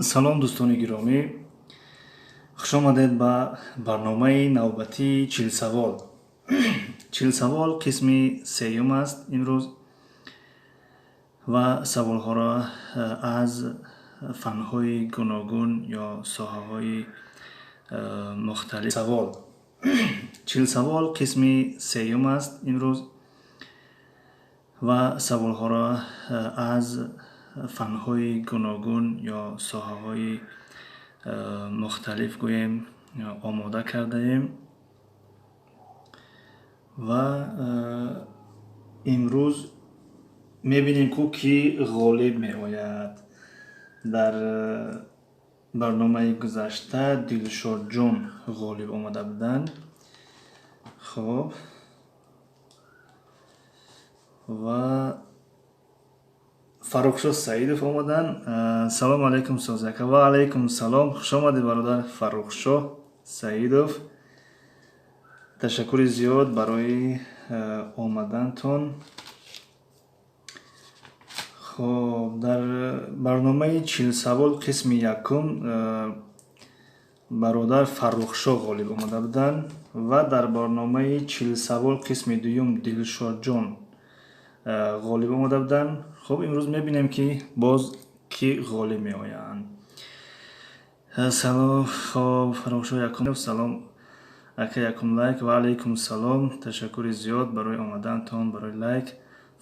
Салом, дӯстони гиромӣ, хушомадед ба барномаи навбатии чилсавол. Чилсавол қисми сеюм аст имрӯз ва саволҳоро аз фанҳои гуногун ё соҳаҳои мухталиф. Савол чилсавол қисми сеюм аст имрӯз ва саволҳоро аз фанҳои гуногун ё соҳаҳои мухталиф гӯем омода кардаем ва имрӯз мебинем ку кӣ ғолиб меояд. Дар барномаи гузашта Дилшодҷон ғолиб омада буданд. Хоб, ва Фаррухшо Саидов омаданд. Салому алайкум, созака. Ва алайкум салом, хушомадед, бародар Фаррухшо Саидов. Ташаккури зиёд барои омадантон. Хоб, дар барномаи чилсавол қисми якум бародар Фаррухшо ғолиб омада буданд ва дар барномаи чилсавол қисми дуюм Дилшодҷон ғолиб омада буданд. Хоб, имрӯз мебинем, ки боз кӣ ғолиб меоянд. Салом. Хоб, Фаррухшо якум. Салом, ака, якум лайк. Ва алайкум салом, ташаккури зиёд барои омадантон, барои лайк.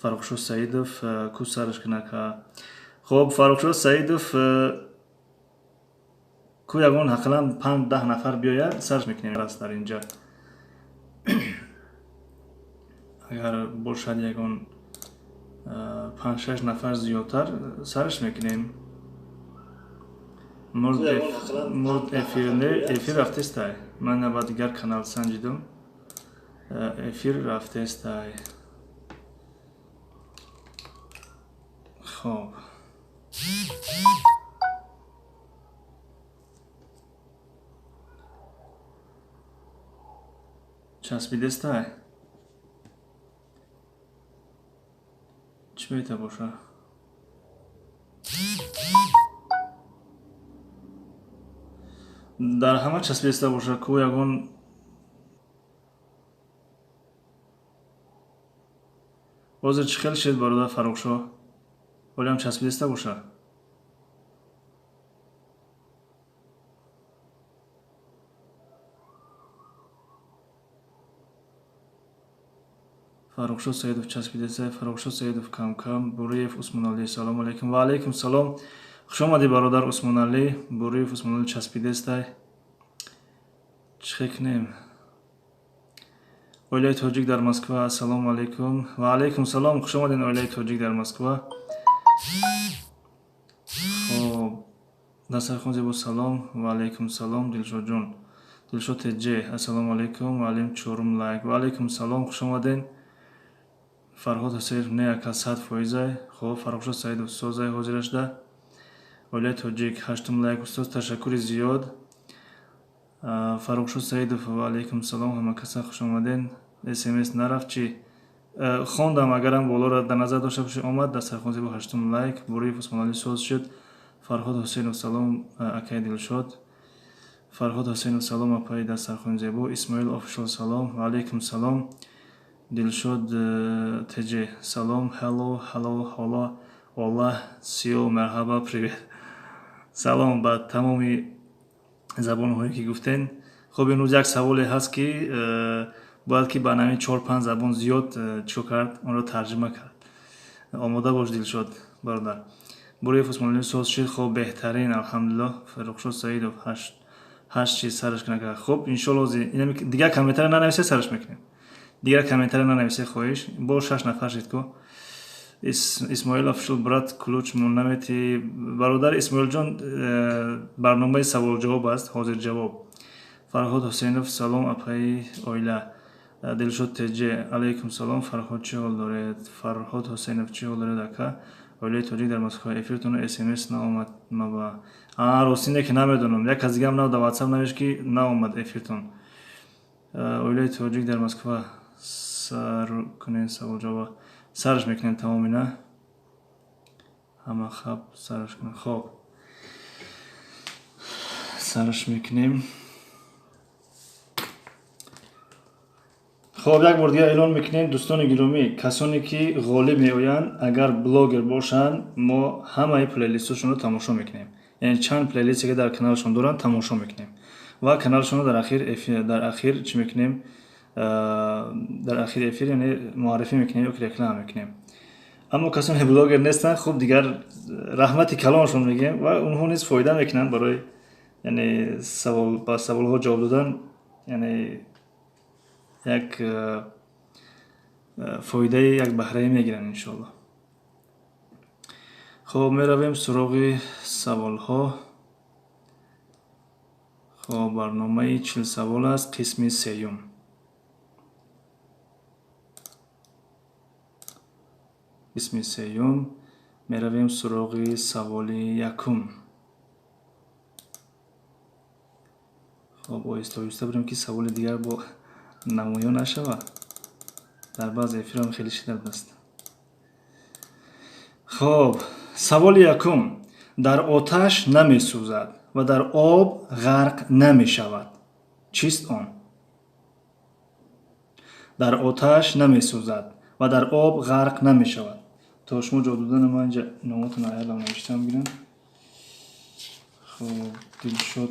Фаррухшо Саидов, ку сараш кунака. Хоб, Фаррухшо Саидов, ку ягон ҳақалан 5-10 нафар биёяд, сарш мекунем. Аст дар инҷа агар бошад ягон 5-6 нафар зиёдтар, сарш мекунем. Мурд эфир, не, эфир рафтестай. Ман ба дигар канал санҷидум, эфир рафтестай. Хоб, часпидестай, чӣ мета боша? Дар ҳама часпидаста боша ку ягон ҳозир чӣ хел шед, бародар Фаррухшо? Ҳолиам часпидаста боша? Фаррухшо Саидов часпидаста. Фаррухшо Саидов кам-кам. Буриев Усмоналӣ, салому алайкум. Ва алайкум салом, хушомадӣ, бародар Усмоналӣ. Буриев Усмоналӣ, часпидестай. Чӣ хел кунем? Оилаи тоҷик дар Москва, ассалому алайкум. Ва алайкум салом, хушомадед, оилаи тоҷик дар Москва. Хоб, дастархон зебо, салом. Ва алайкум салом, Дилшодҷон. Дилшод Теҷе, ассалому алайкум. Муаллим, чорум лайк. Ва алайкум салом, хушомадед. Фарҳод Ҳусейнов, не, ака, 100%-ай. Хоб, Фаррухшо Саидов, созай ҳозирашда. Оилаи тоҷик, ҳаштум лайк. Устоз, ташаккури зиёд. Фаррухшо Саидов, ва алайкум салом, ҳамакаса хушомадед. СМС нарафт чӣ? Хондам, агарам болоро дар назар дошта бошед, омад. Дастархон зебо, ҳаштум лайк. Буриев Усмоналӣ, соз шуд. Фарҳод Ҳусейнов, салом, акаи Дилшод. Фарҳод Ҳусейнов, салом, апаи дастархони зебо. Исмоил Офишал, салом. Ва алайкум салом. Дилшод Теҷе, салом. Hello, hello, hola, hola, сио, марҳаба, привет. Салом ба тамоми забонҳое ки гуфтен. Хоб, имрӯз як саволе ҳаст, ки бояд ки ба нами чор панҷ забон зиёд чико кард, онро тарҷима кард. Омода бош, Дилшод бародар. Буриев Усмоналӣ, соз шид. Хоб, беҳтарин, алҳамдулиллоҳ. Фаррухшо Саидов, ҳашт чиз сараш кунак. Хоб, иншолло, дигар комментария нанависе, сараш мекунем. Дигар комментария нанависе, хоҳиш. Бо шаш нафар шид ку. Исмоилов шуд, брат, ключ мон намети. Бародар Исмоилҷон, барномаи саволҷавоб аст, ҳозир ҷавоб. Фарҳод Ҳусейнов, салом, апаи оила. Дилшод Теҷе, алайкум салом. Фарҳод, чӣ ҳол доред? Фарҳод Ҳусейнов, чӣ ҳол доред, ака? Оилаи тоҷик дар Москва, эфиртону СМС наомад маба. Рости не ки намедонам, як кас дигаам нав дар Ватсап навишт, ки наомад эфиртон. Оилаи тоҷик дар Москва, сар кунед саволҷавоб. Сараш мекунем тамоми, на ҳама хаб сараш кунем. Хоб. Сараш мекунем. Хоб, як бор дигар эълон мекунем, дӯстони гиромӣ, касоне ки ғолиб меоянд, агар блогер бошанд, мо ҳамаи плейлистҳошонро тамошо мекунем. Яъне чанд плейлисте ки дар каналшон доранд, тамошо мекунем ва каналшонро дар ахир эфир, дар ахир чӣ мекунем? Дар ахири эфир, яъне муаррифӣ мекунем ё ки реклама мекунем. Аммо касоне блогер нестанд, хуб, дигар раҳмати калоншон мегӯем ва онҳо низ фоида мекунанд барои, яъне савол ба саволҳо ҷавоб додан, яъне як фоидаи, як баҳрае мегиранд, иншоалло. Хоб, меравем суроғи саволҳо. Хоб, барномаи 40 савол аст, қисми сеюм. Қисми сеюм, меравем суроғи саволи якум. Хоб, оҳиста оҳиста бирем, ки саволи дигар бо намоён нашавад. Дар баъзе эфирам хеле шиддат аст. Хоб, саволи якум: дар оташ намесӯзад ва дар об ғарқ намешавад, чист он? Дар оташ намесӯзад ва дар об ғарқ намешавад. То шумо ҷавоб додана, ман инҷа номотон аялам навиштам бинам. Хоб, Дилшод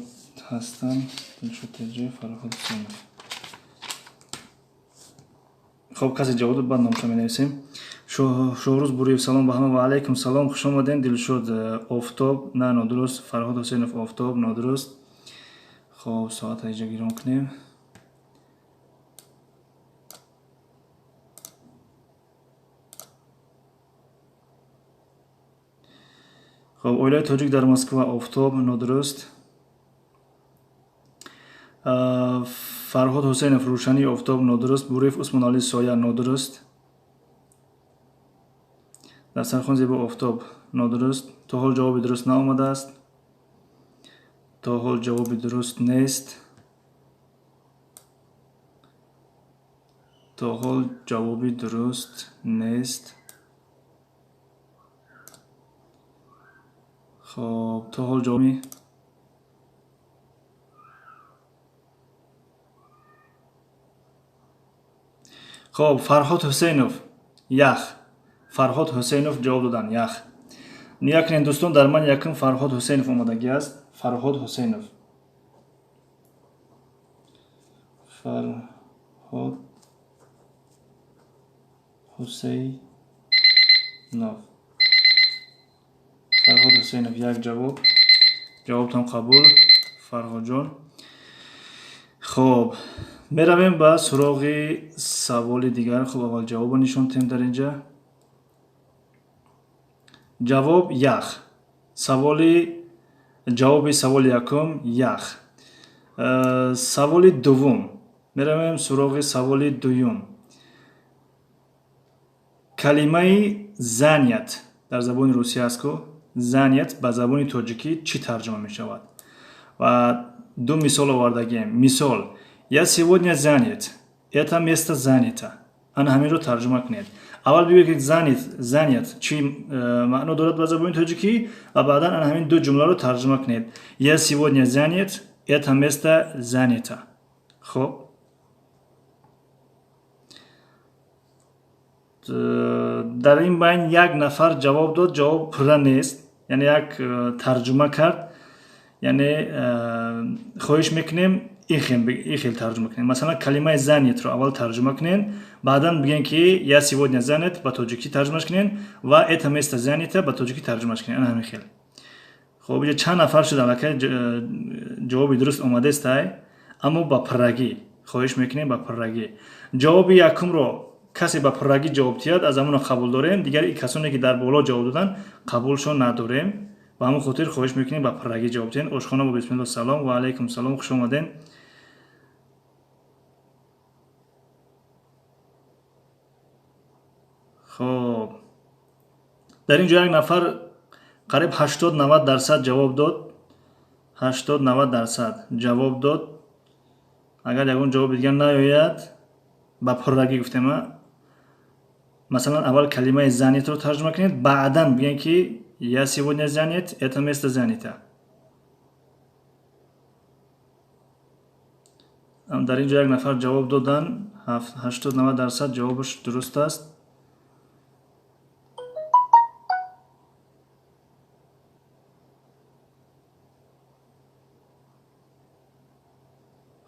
ҳастам, Дилшод Теҷи, Фарҳод Ҳусейнов. Хоб, касе ҷавоб дод, баъд номша менависем. Шоҳрӯз Буриев: салом ба ҳама. Ва алайкум салом, хуш омадем. Дилшод, офтоб. На, нодуруст. Фарҳод Ҳусейнов, офтоб, нодуруст. Хоб, соата иҷа гирон кунем. Хоб, оилаи тоҷик дар Москва, офтоб, нодуруст. Фарҳод Ҳусейнов, рӯшании офтоб, нодуруст. Буриев Усмоналӣ, соя, нодуруст. Дастархон зебо, офтоб, нодуруст. То ҳол ҷавоби дуруст наомадааст, то ҳол ҷавоби дуруст нест, то ҳол ҷавоби дуруст нест. Хоб, то ҳол ҷавоби. Хоб, Фарҳод Ҳусейнов, ях. Фарҳод Ҳусейнов ҷавоб доданд, ях. Нигоҳ кунед, дӯстон, дар ман якум Фарҳод Ҳусейнов омадагӣ аст. Фарҳод Ҳусейнов, Фарҳод Ҳусейнов, Фарҳод Ҳусейнов, як ҷавоб. Ҷавобтон қабул, Фарҳодҷон. Хоб, меравем ба суроғи саволи дигар. Хоб, аввал ҷавобо нишон диҳем дар инҷа. Ҷавоб ях. Саволи, ҷавоби саволи якум ях. Саволи дуввум, меравем суроғи саволи дуюм. Калимаи занят дар забони русия аст ку, занят ба забони тоҷикӣ чӣ тарҷума мешавад? Ва ду мисол овардагием. Мисол: я сегодня занят, это место занято. Ана ҳаминро тарҷума кунед. Аввал бигӯед, ки занят, занят чӣ маъно дорад ба забони тоҷикӣ, ва баъдан ана ҳамин ду ҷумларо тарҷума кунед: я сегодня занят, это место занято. Хоб, дар ин байн як нафар ҷавоб дод, ҷавоб пурра нест, яъне як тарҷума кард. Яъне хоҳиш мекунем, ин хел тарҷума кунем. Масалан, калимаи занятро аввал тарҷума кунем, баъдан бигӯем, ки я сегодня занят ба тоҷикӣ тарҷумаш кунем ва это место занято ба тоҷикӣ тарҷумаш кунем. Ана ҳамин хел. Хоб, иҷа чанд нафар шуд, аллакай ҷавоби дуруст омадестай, аммо ба пуррагӣ хоҳиш мекунем, ба пуррагӣ. Ҷавоби якумро касе ба пуррагӣ ҷавоб диҳад, аз ҳамоно қабул дорем. Дигар касоне ки дар боло ҷавоб доданд, қабулшон надорем. Ба ҳамон хотир хоҳиш мекунем, ба пуррагӣ ҷавоб диҳем. Ошхона бо бисмилло, салом. Ва алайкум салом, хуш омадем. Хоб, дар ин ҷо як нафар қариб 80-90% ҷавоб дод, 80-90% ҷавоб дод. Агар ягон ҷавоби дигар наояд, ба пуррагӣ гуфтема. Масалан, аввал калимаи занятро тарҷума кунед, баъдан бигӯем, ки я сегодня занят, это место занято. Дар ин ҷо як нафар ҷавоб додан, 80-90% ҷавобаш дуруст аст.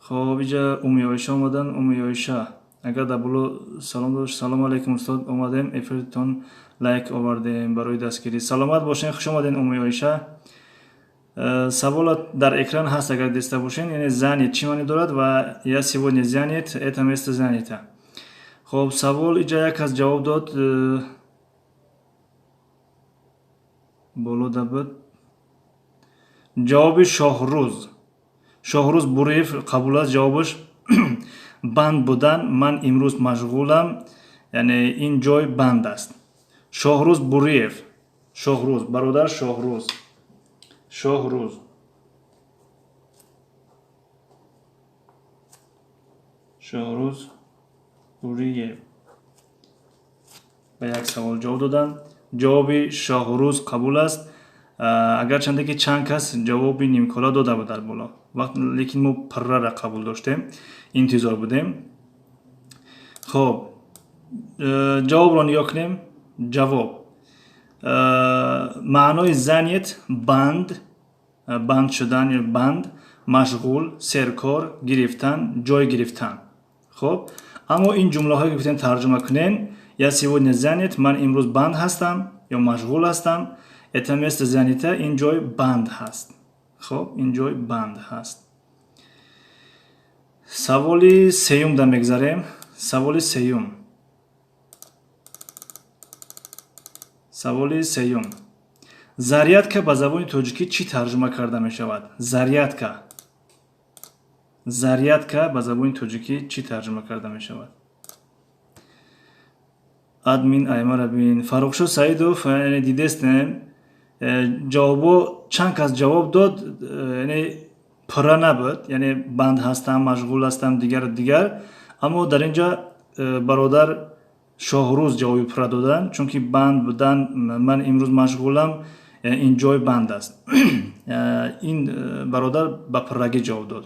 Хоб, иҷа Умми Оиша омадан. Умми Оиша, агар дар боло салом дошт. Салом алейкум, устод, омадем, эфиртон лайк овардем барои дастгирӣ. Саломат бошен, хуш омадем, Умми Оиша. Саволат дар экран ҳаст, агар диста бошен, яъне занят чӣ маъне дорад ва я сегодня занят, это место занято. Хоб, савол иҷа як кас ҷавоб дод, боло да буд. Ҷавоби Шоҳрӯз. Шоҳрӯз Буриев қабул аст ҷавобаш. Банд будан, ман имрӯз машғулам, яъне ин ҷой банд аст. Шоҳрӯз Буриев, Шоҳрӯз, бародар Шоҳрӯз. Шоҳрӯз. Шоҳрӯз Буриев ба як савол ҷавоб доданд. Ҷавоби Шоҳрӯз қабул аст. Агарчанде ки чанд кас ҷавоби нимкора дода буд дар боло. Вақт, лекин мо пуррара қабул доштем, интизор будем. Хоб, ҷавобро нигоҳ кунем. Ҷавоб. Маънои занят банд, банд шудан ё банд, машғул, серкор, гирифтан, ҷой гирифтан. Хоб, аммо ин ҷумлаҳое ки гуфтем тарҷума кунем, я сегодня занят, ман имрӯз банд ҳастам ё машғул ҳастам, это место занято, ин ҷой банд ҳаст. Хоб, ин ҷой банд ҳаст. Саволи сеюм да мегзарем. Саволи сеюм. Саволи сеюм. Зарядка ба забони тоҷикӣ чӣ тарҷума карда мешавад? Зарядка. Зарядка ба забони тоҷикӣ чӣ тарҷума карда мешавад? Админ аймара бин. Фаррухшо Саидов, яъне дидестем, ҷавобо чанд кас ҷавоб дод, яъне пурра набуд, яъне банд ҳастам, машғул ҳастам, дигар дигар. Аммо дар ин ҷо бародар Шоҳрӯз ҷавоби пурра додан, чунки банд будан, ман имрӯз машғулам, ин ҷой банд аст. Ин бародар ба пуррагӣ ҷавоб дод.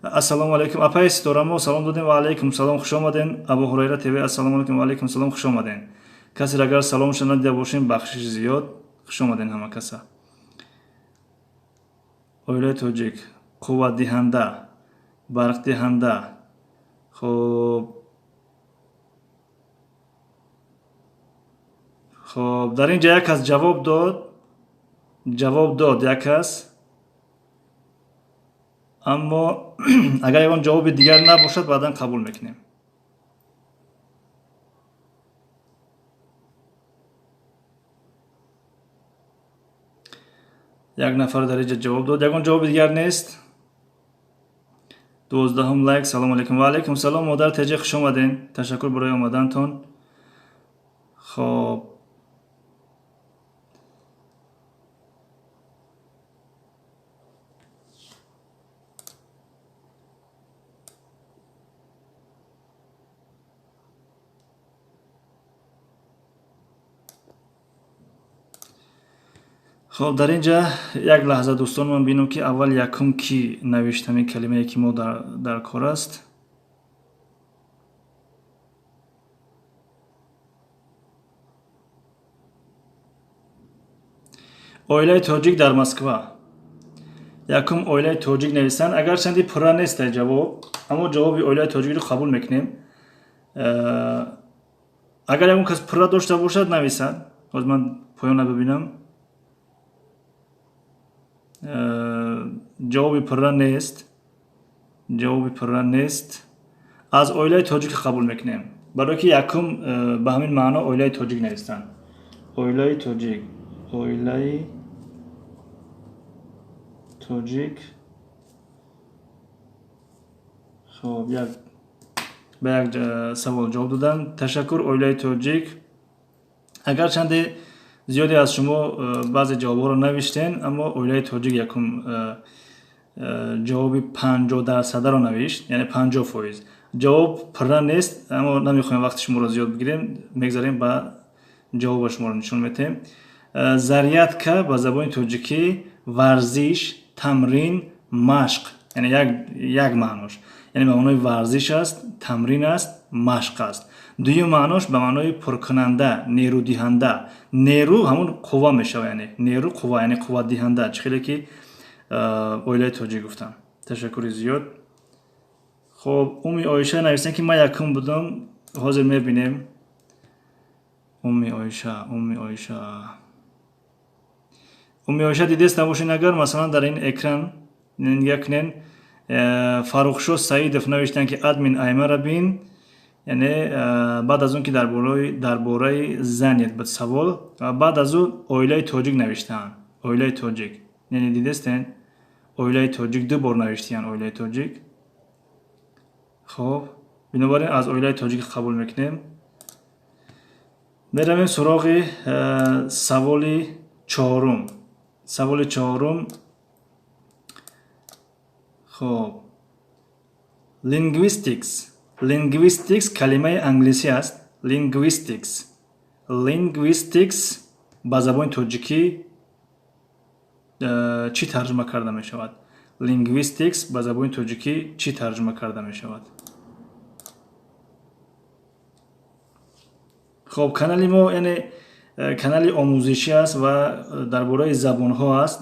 Ассалому алайкум, апаи Ситорамо, салом додем, ва алайкум салом, хуш омаден. Абу Ҳурайра ТВ, ассалому алайкум, ва алайкум салом, хуш омаден. Касеро агар саломша надида бошем, бахшиши зиёд, хуш омаден ҳама каса. Оилаи тоҷик, қувватдиҳанда, барқдиҳанда. Хоб, хоб, дар ин ҷо як кас ҷавоб дод, ҷавоб дод як кас, аммо агар ягон ҷавоби дигар набошад, баъдан қабул мекунем. Як нафар дар инҷа ҷавоб дод, ягон ҷавоби дигар нест. 12-ум лайк. Салому алайкум, ва алайкум салом, модар Теҷе, хуш омаден, ташаккур барои омадантон. Хоб, хоб, дар ин ҷа як лаҳза, дӯстон, ман бинам ки аввал якум кӣ навишт ҳамин калимае ки мо дар кор аст. Оилаи тоҷик дар Москва. Якум оилаи тоҷик нависанд, агарчанди пурра нест ҷавоб, аммо ҷавоби оилаи тоҷикро қабул мекунем. Агар ягон кас пурра дошта бошад, нависад. Ҳозир ман поёна бибинам. Ҷавоби пурра нест, ҷавоби пурра нест. Аз оилаи тоҷик қабул мекунем, барое ки якум ба ҳамин маъно оилаи тоҷик навистанд. Оилаи тоҷик, оилаи тоҷик. Хоб, як ба як савол ҷавоб додам. Ташаккур, оилаи тоҷик. Агарчанде зиёде аз шумо баъзе ҷавобҳоро навиштен, аммо оилаи тоҷик якум ҷавоби 50%-ро навишт, яъне 50%. Ҷавоб пурра нест, аммо намехоҳем вақти шуморо зиёд бигирем, мегзарем ба ҷавоба шуморо нишон метаҳем. Зарядка ба забони тоҷикӣ варзиш, тамрин, машқ, яъне як маънош. Яъне ба маънои варзиш аст, тамрин аст, машқ аст. Дуюм маънош ба маънои пуркунанда, нерӯдиҳанда. Нерӯ ҳамон қувва мешавад, яъне нерӯ қувва, яъне қувватдиҳанда, чӣ хеле ки оилаи тоҷик гуфтам. Ташаккури зиёд. Хоб, Умми Оиша навистан, ки ман якум будам. Ҳозир мебинем. Умми Оиша, Умми Оиша, Умми Оиша дидест набошед, агар масалан дар ин экран нигоҳ кунен, Фаррухшо Саидов навиштанд, ки админ аймара бин. Яъне баъд аз он ки дар бораи занят буд савол, баъд аз ӯ оилаи тоҷик навиштаанд. Оилаи тоҷик, яъне дидестен, оилаи тоҷик ду бор навиштиянд, оилаи тоҷик. Хоб, бинобар ин аз оилаи тоҷик қабул мекунем. Меравем суроғи саволи чорум. Саволи чорум. Хоб, linguistics. Linguistics калимаи англисӣ аст. Linguistics, linguistics ба забони тоҷикӣ чӣ тарҷума карда мешавад? Linguistics ба забони тоҷикӣ чӣ тарҷума карда мешавад? Хоб, канали мо яъне канали омӯзишӣ аст ва дар бораи забонҳо аст.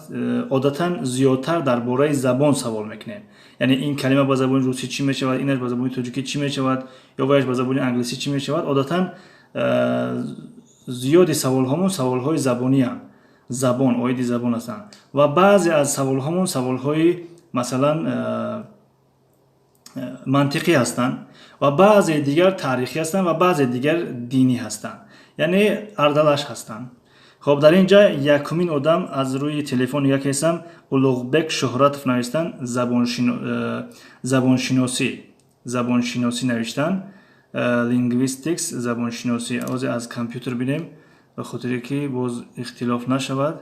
Одатан зиёдтар дар бораи забон савол мекунем. Яъне ин калима ба забони русӣ чӣ мешавад, инаш ба забони тоҷикӣ чӣ мешавад, ё ваяш ба забони англисӣ чӣ мешавад. Одатан зиёди саволҳомон саволҳои забонианд, забон, оиди забон ҳастанд, ва баъзе аз саволҳомон саволҳои масалан мантиқӣ ҳастанд, ва баъзе дигар таърихӣ ҳастанд, ва баъзе дигар динӣ ҳастанд, яъне ардалаш ҳастанд. Хоб, дар ин ҷа якумин одам аз рӯи телефон нигоҳ кардам, Улуғбек Шуҳратов навиштанд забоншиносӣ, забоншиносӣ навиштанд, linguistics, забоншиносӣ. Ҳозир аз компютер бинем, ба хотире ки боз ихтилоф нашавад.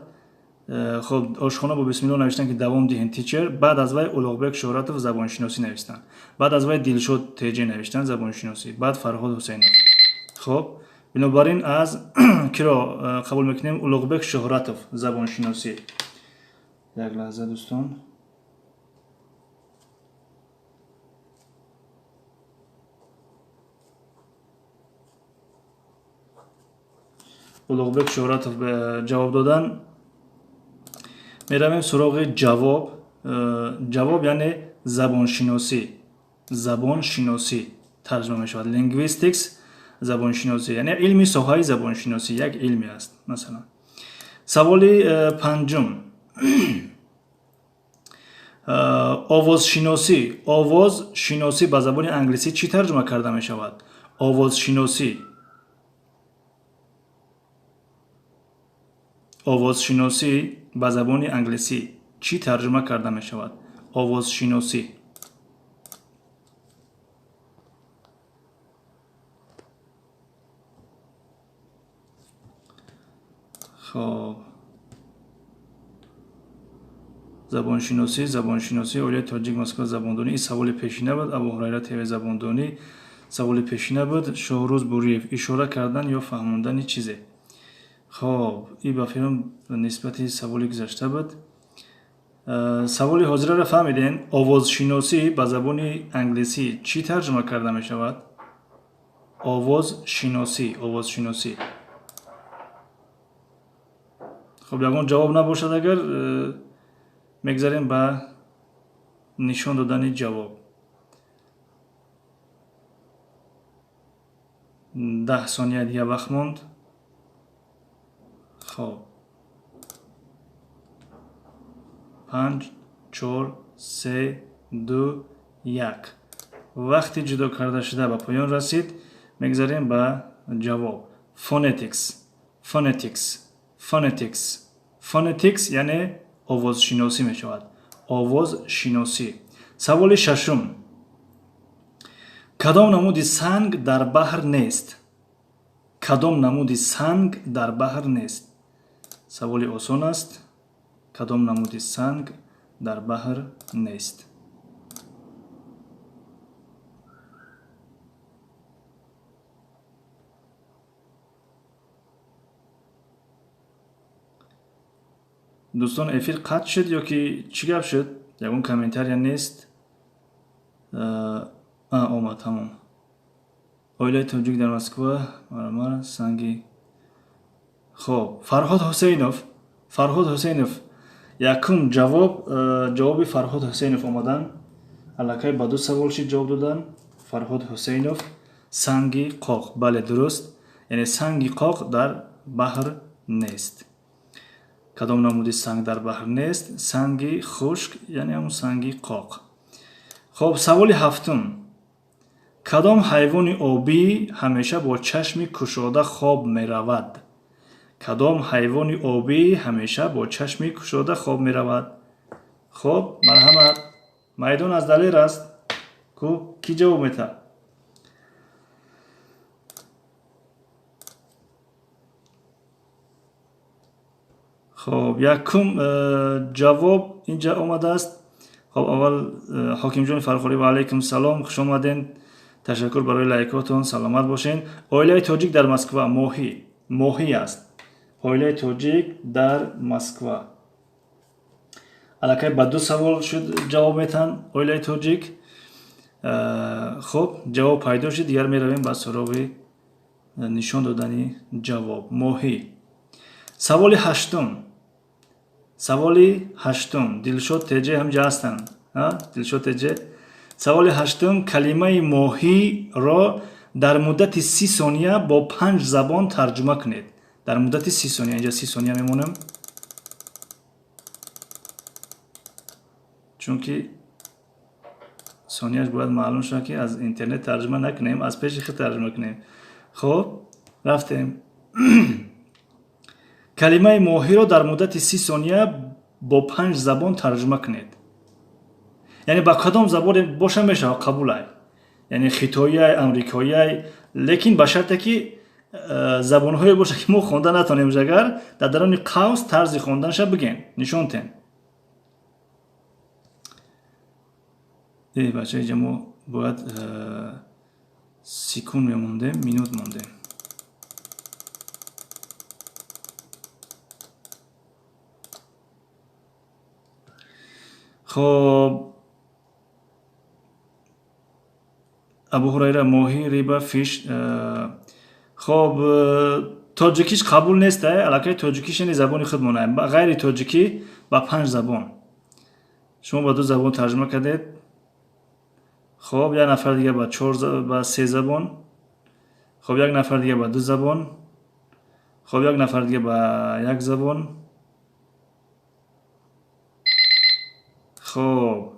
Хоб, ошхона бо бисмилло навиштанд, ки давом диҳен, teacher. Баъд аз вай Улуғбек Шуҳратов забоншиносӣ навиштанд, баъд аз вай Дилшод Теҷе навиштанд забоншиносӣ, баъд Фарҳод Ҳусайнов. Хоб, бинобар ин аз киро қабул мекунем? Улуғбек Шуҳратов, забоншиносӣ. Як лаҳза, дӯстон. Улуғбек Шуҳратов ҷавоб додан. Меравем суроғи ҷавоб. Ҷавоб яъне забоншиносӣ, забоншиносӣ тарҷума мешавад. Linguistics, забоншиносӣ, яъне илми соҳаи забоншиносӣ, як илме аст. Масалан, саволи панҷум. Овозшиносӣ. Овозшиносӣ ба забони англисӣ чӣ тарҷума карда мешавад? Овозшиносӣ, овозшиносӣ ба забони англисӣ чӣ тарҷума карда мешавад? Овозшиносӣ. Хоб, забоншиносӣ, забоншиносӣ. Оилаи тоҷик Москва, забондонӣ. Ин саволи пешина буд. Абу Ҳурайра ТВ, забондонӣ, саволи пешина буд. Шоҳрӯз Буриев, ишора кардан ё фаҳмондани чизе. Хоб, ин ба филм нисбати саволи гузашта буд. Саволи ҳозираро фаҳмидем? Овозшиносӣ ба забони англисӣ чӣ тарҷума карда мешавад? Овозшиносӣ, овозшиносӣ. Хоб, ягон ҷавоб набошад агар, мегзарем ба нишон додани ҷавоб. 10 сония дига вақт монд. Хоб, 5, 4, 3, 2, 1. Вақти ҷудо карда шуда ба поён расид. Мегзарем ба ҷавоб. Phonetics, phonetics, phonetics. Phonetics яъне овозшиносӣ мешавад, овозшиносӣ. Саволи шашум. Кадом намуди санг дар баҳр нест? Кадом намуди санг дар баҳр нест? Саволи осон аст. Кадом намуди санг дар баҳр нест? Дӯстон, эфир қатъ шуд ё ки чӣ гап шуд? Ягон комментария нест. Омад, тамом. Оилаи тоҷик дар Москва, мармар, санги. Хоб, Фарҳод Ҳусейнов, Фарҳод Ҳусейнов, якум ҷавоб, ҷавоби Фарҳод Ҳусейнов омадан. Аллакай ба ду савол шид ҷавоб додан. Фарҳод Ҳусейнов, санги қоқ. Бале, дуруст. Яъне санги қоқ дар баҳр нест. Кадом намуди санг дар баҳр нест? Санги хушк, яъне ҳамун санги қоқ. Хоб, саволи ҳафтум. Кадом ҳайвони обӣ ҳамеша бо чашми кушода хоб меравад? Кадом ҳайвони обӣ ҳамеша бо чашми кушода хоб меравад? Хоб, марҳамат. Майдон аз Далер аст. Ку, кӣ ҷавоб метаҳад? Хоб, якум ҷавоб инҷа омадааст. Хоб, аввал Ҳокимҷони Фархорӣ, ва алайкум салом, хуш омаден. Ташаккур барои лайкотон, саломат бошен. Оилаи тоҷик дар Москва, моҳӣ, моҳӣ аст. Оилаи тоҷик дар Москва. Аллакай ба ду савол шуд ҷавоб метаҳанд оилаи тоҷик. Хоб, ҷавоб пайдо шуд, дигар меравем ба суроғи нишон додани ҷавоб. Моҳӣ. Саволи ҳаштум. Саволи ҳаштум. Дилшод Теҷе ҳамҷа ҳастанд. Дилшод Теҷе. Саволи ҳаштум. Калимаи моҳиро дар муддати 30 сония бо 5 забон тарҷума кунед. Дар муддати 30 сония, инҷа 30 сония мемонам. Чунки сонияш бояд маълум шавад, ки аз интернет тарҷума накунем, аз пеши худ тарҷума кунем. Хоб, рафтем. Калимаи моҳиро дар муддати 30 сония бо 5 забон тарҷума кунед. Яъне ба кадом забоне боша мешавад, қабулай. Яъне хитоияй, амрикоияй, лекин ба шарте ки забонҳое боша, ки мо хонда натонем, агар дар даруни қавс тарзи хонданаша бигем, нишон тем. Бача, инҷа мо бояд секунд мемондем, минут мондем. Хоб, Абу Ҳурайра, моҳӣ, рыба, fish. Хоб, тоҷикиш қабул нест, аллакай тоҷикиш яъне забони худмон, ғайри тоҷикӣ ба 5 забон. Шумо ба ду забон тарҷума кардед. Хоб, як нафар дига ба чор, ба се забон. Хоб, як нафар дига ба ду забон. Хоб, як нафар дига ба як забон. Хоб,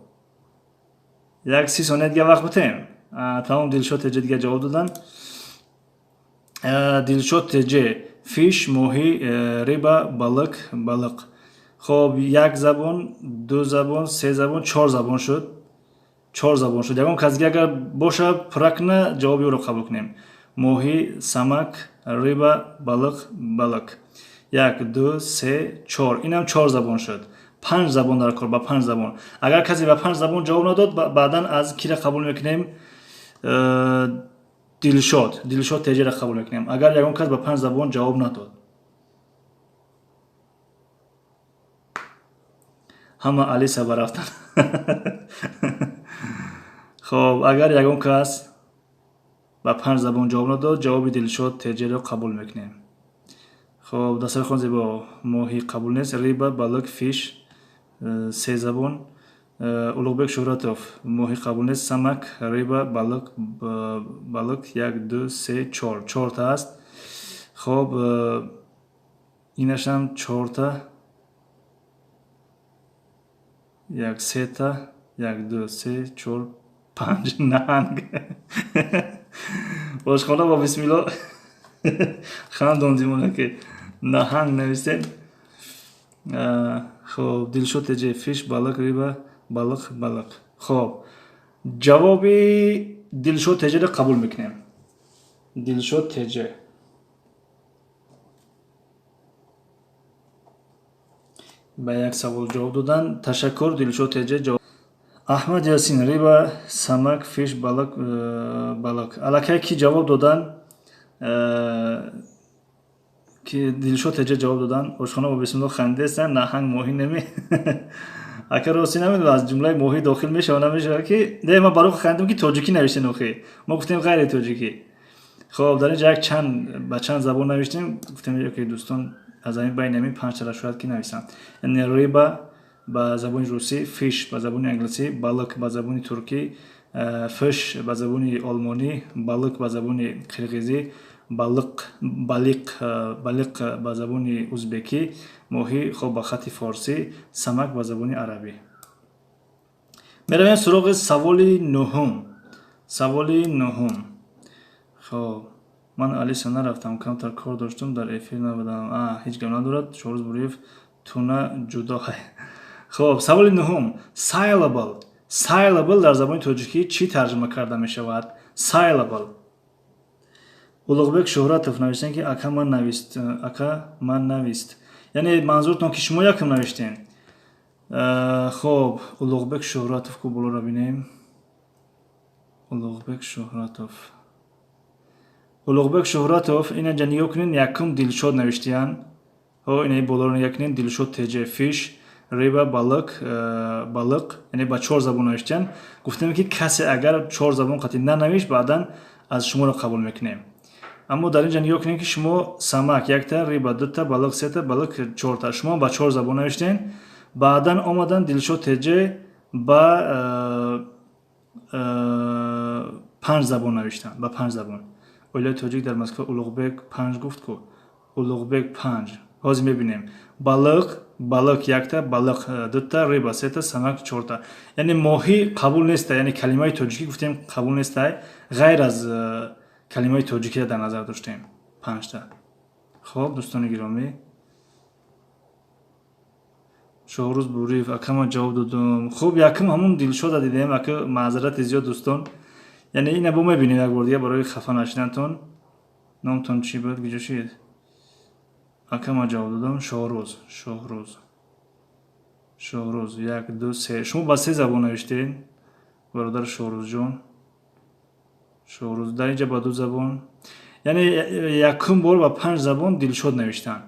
як 30 сония дига вақт бутем. Тамом, Дилшод Теҷе дига ҷавоб додан. Дилшод Теҷе, fish, моҳӣ, рыба, балык, балиқ. Хоб, як забон, ду забон, се забон, чор забон шуд. Чор забон шуд. Ягон кас дига агар боша, пурра куна, ҷавоби ӯро қабул кунем. Моҳӣ, самак, рыба, балык, балиқ. Як, ду, се, чор. Инам чор забон шуд. 5 забон дар кор, ба 5 забон. Агар касе ба 5 забон ҷавоб надод, баъдан аз кира қабул мекунем? Дилшод, Дилшод Теҷера қабул мекунем. Агар ягон кас ба 5 забон ҷавоб надод. Ҳама Алиса барафтан. Хоб, агар ягон кас ба 5 забон ҷавоб надод, ҷавоби Дилшод Теҷеро қабул мекунем. Хоб, дастархон зебо, моҳӣ қабул нест, рыба, балык, fish, се забон. Улуғбек Шуҳратов, моҳӣ қабул нест, самак, рыба, балык, балык, як, ду, се, чор. Чорта аст. Хоб, инашам чорта. Як, сета, як, ду, се, чор, панҷ, наҳанг. Ошхона бо бисмилло хандондимона, ки наҳанг нависем. Хоб, Дилшод Теҷе, fish, балык, рыба, балиқ, балиқ. Хоб, ҷавоби Дилшод Теҷеро қабул мекунем. Дилшод Теҷе. Ба як савол ҷавоб додан. Ташаккур, Дилшод Теҷе. Аҳмад Ясин, рыба, самак, fish, балык, балык. Аллакай ки ҷавоб додан? Ки Дилшод Теҷе ҷавоб додан. Ошхона бо бисмилло хандидаестанд, наҳанг моҳӣ неми. Ака, рости намедонам, аз ҷумлаи моҳӣ дохил мешава, намешава, ки не, ман барои хандидам, ки тоҷикӣ навиштем. Охи мо гуфтем ғайри тоҷикӣ. Хоб, дар инҷа як чанд ба чанд забон навиштем, гуфтем, ки дӯстон аз ҳамин байни ҳамин панҷтара шояд ки нависанд. Яъне рыба ба забони русӣ, fish ба забони англисӣ, balık ба забони туркӣ, Fisch ба забони олмонӣ, балык ба забони қирғизӣ, балиқ, балиқ, балиқ ба забони узбекӣ, моҳӣ, хоб, ба хати форсӣ, سمک ба забони арабӣ. Меравем суроғи саволи нуҳум. Саволи нуҳум. Хоб, ман Алиса нарафтам, камтар кор доштум, дар эфир набудам. Ҳеҷ гап надорад. Шоҳрӯз Буриев, туна ҷудо. Хоб, саволи нуҳум. Syllable, syllable дар забони тоҷикӣ чӣ тарҷума карда мешавад? Syllable. Улуғбек Шӯҳратов навиштанд, ки ака, ман навист, ака, ман навист. Яъне манзуртон, ки шумо якм навиштем. Хоб, Улуғбек Шӯҳратов ку, болоро бинем. Улуғбек Шӯҳратов, Улуғбек Шӯҳратов, инаҷа нигоҳ кунед, якум Дилшод навиштиянд. Ҳо, инаи болоро нигоҳ кунед: Дилшод ТЖ, fish, рыба, балык, балык. Яъне ба чор забон навиштиянд. Гуфтем, ки касе агар чор забон қатъи нанавишт, баъдан аз шуморо қабул мекунем. Аммо дар ин ҷа нигоҳ кунед, ки шумо سمک якта, рыба дута, балык сета, балык чорта. Шумо ба чор забон навиштем. Баъдан омадан Дилшод ТЖ ба панҷ забон навиштанд, ба панҷ забон. Оилаи тоҷик дар Москва. Улуғбек панҷ гуфт ку, Улуғбек панҷ. Ҳозир мебинем. Балык, балык якта, балык дута, рыба сета, سمک чорта. Яъне моҳӣ қабул неста, яъне калимаи тоҷикӣ гуфтем, қабул нестай, ғайр аз калимаи тоҷикиро дар назар доштем, панҷта. Хоб, дӯстони гиромӣ, Шоҳрӯз Буриев, акама ҷавоб додум. Хуб, якум ҳамун Дилшода дидем. Ака, маъзарати зиёд, дӯстон. Яъне ина бо мебинем як бор дига, барои хафа нашидантон. Номтон чӣ буд, гиҷо шид? Акама ҷавоб додам. Шоҳрӯз, Шоҳрӯз, Шоҳрӯз, як, ду, се. Шумо ба се забон навиштед, бародар Шоҳрӯзҷон. Шоҳрӯз дар инҷа ба ду забон. Яъне якум бор ба панҷ забон Дилшод навиштанд.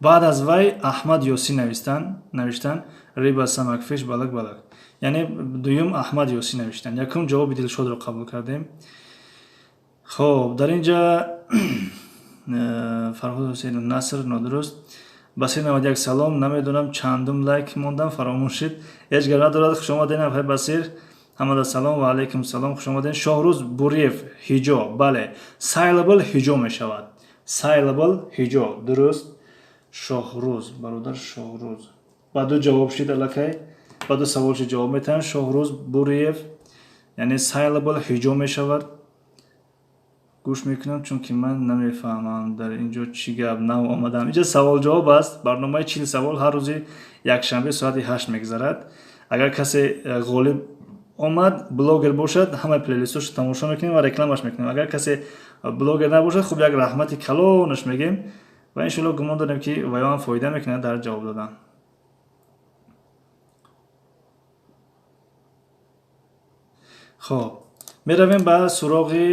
Баъд аз вай Аҳмад Ёсин навиштанд: рыба, سمک, fish, балык, балык. Яъне дуюм Аҳмад Ёсин навиштанд. Якум ҷавоби Дилшодро қабул кардем. Хоб, дар ин ҷа Фарҳод Ҳусейнов, Наср нодуруст. Басир 91, салом. Намедонам, чандум лайк мондам, фаромӯш шид. Ҳеҷ гап надорад, хушомаден, афай Басир. Ҳамада салом. Ва алайкум салом, хушомаден. Шоҳрӯз Буриев, ҳиҷо. Бале, syllable ҳиҷо мешавад. Syllable ҳиҷо, дуруст. Шоҳрӯз, бародар Шоҳрӯз, ба ду ҷавоб шид аллакай, ба ду савол шид, ҷавоб метаҳанд. Шоҳрӯз Буриев, яъне syllable ҳиҷо мешавад. Гӯш мекунам, чунки ман намефаҳмам, дар ин ҷо чӣ гап, нав омадам. Инҷа савол-ҷавоб аст. Барномаи 40 савол ҳар рӯзи якшанбе соати 8 мегузарад. Агар касе ғолиб омад, блогер бошад, ҳамаи плейлистошо тамошо мекунем ва рекламаш мекунем. Агар касе блогер набошад, хуб, як раҳмати калонаш мегем ва иншоалло гумон дорем, ки ваёам фоида мекунад дар ҷавоб додан. Хоб, меравем ба суроғи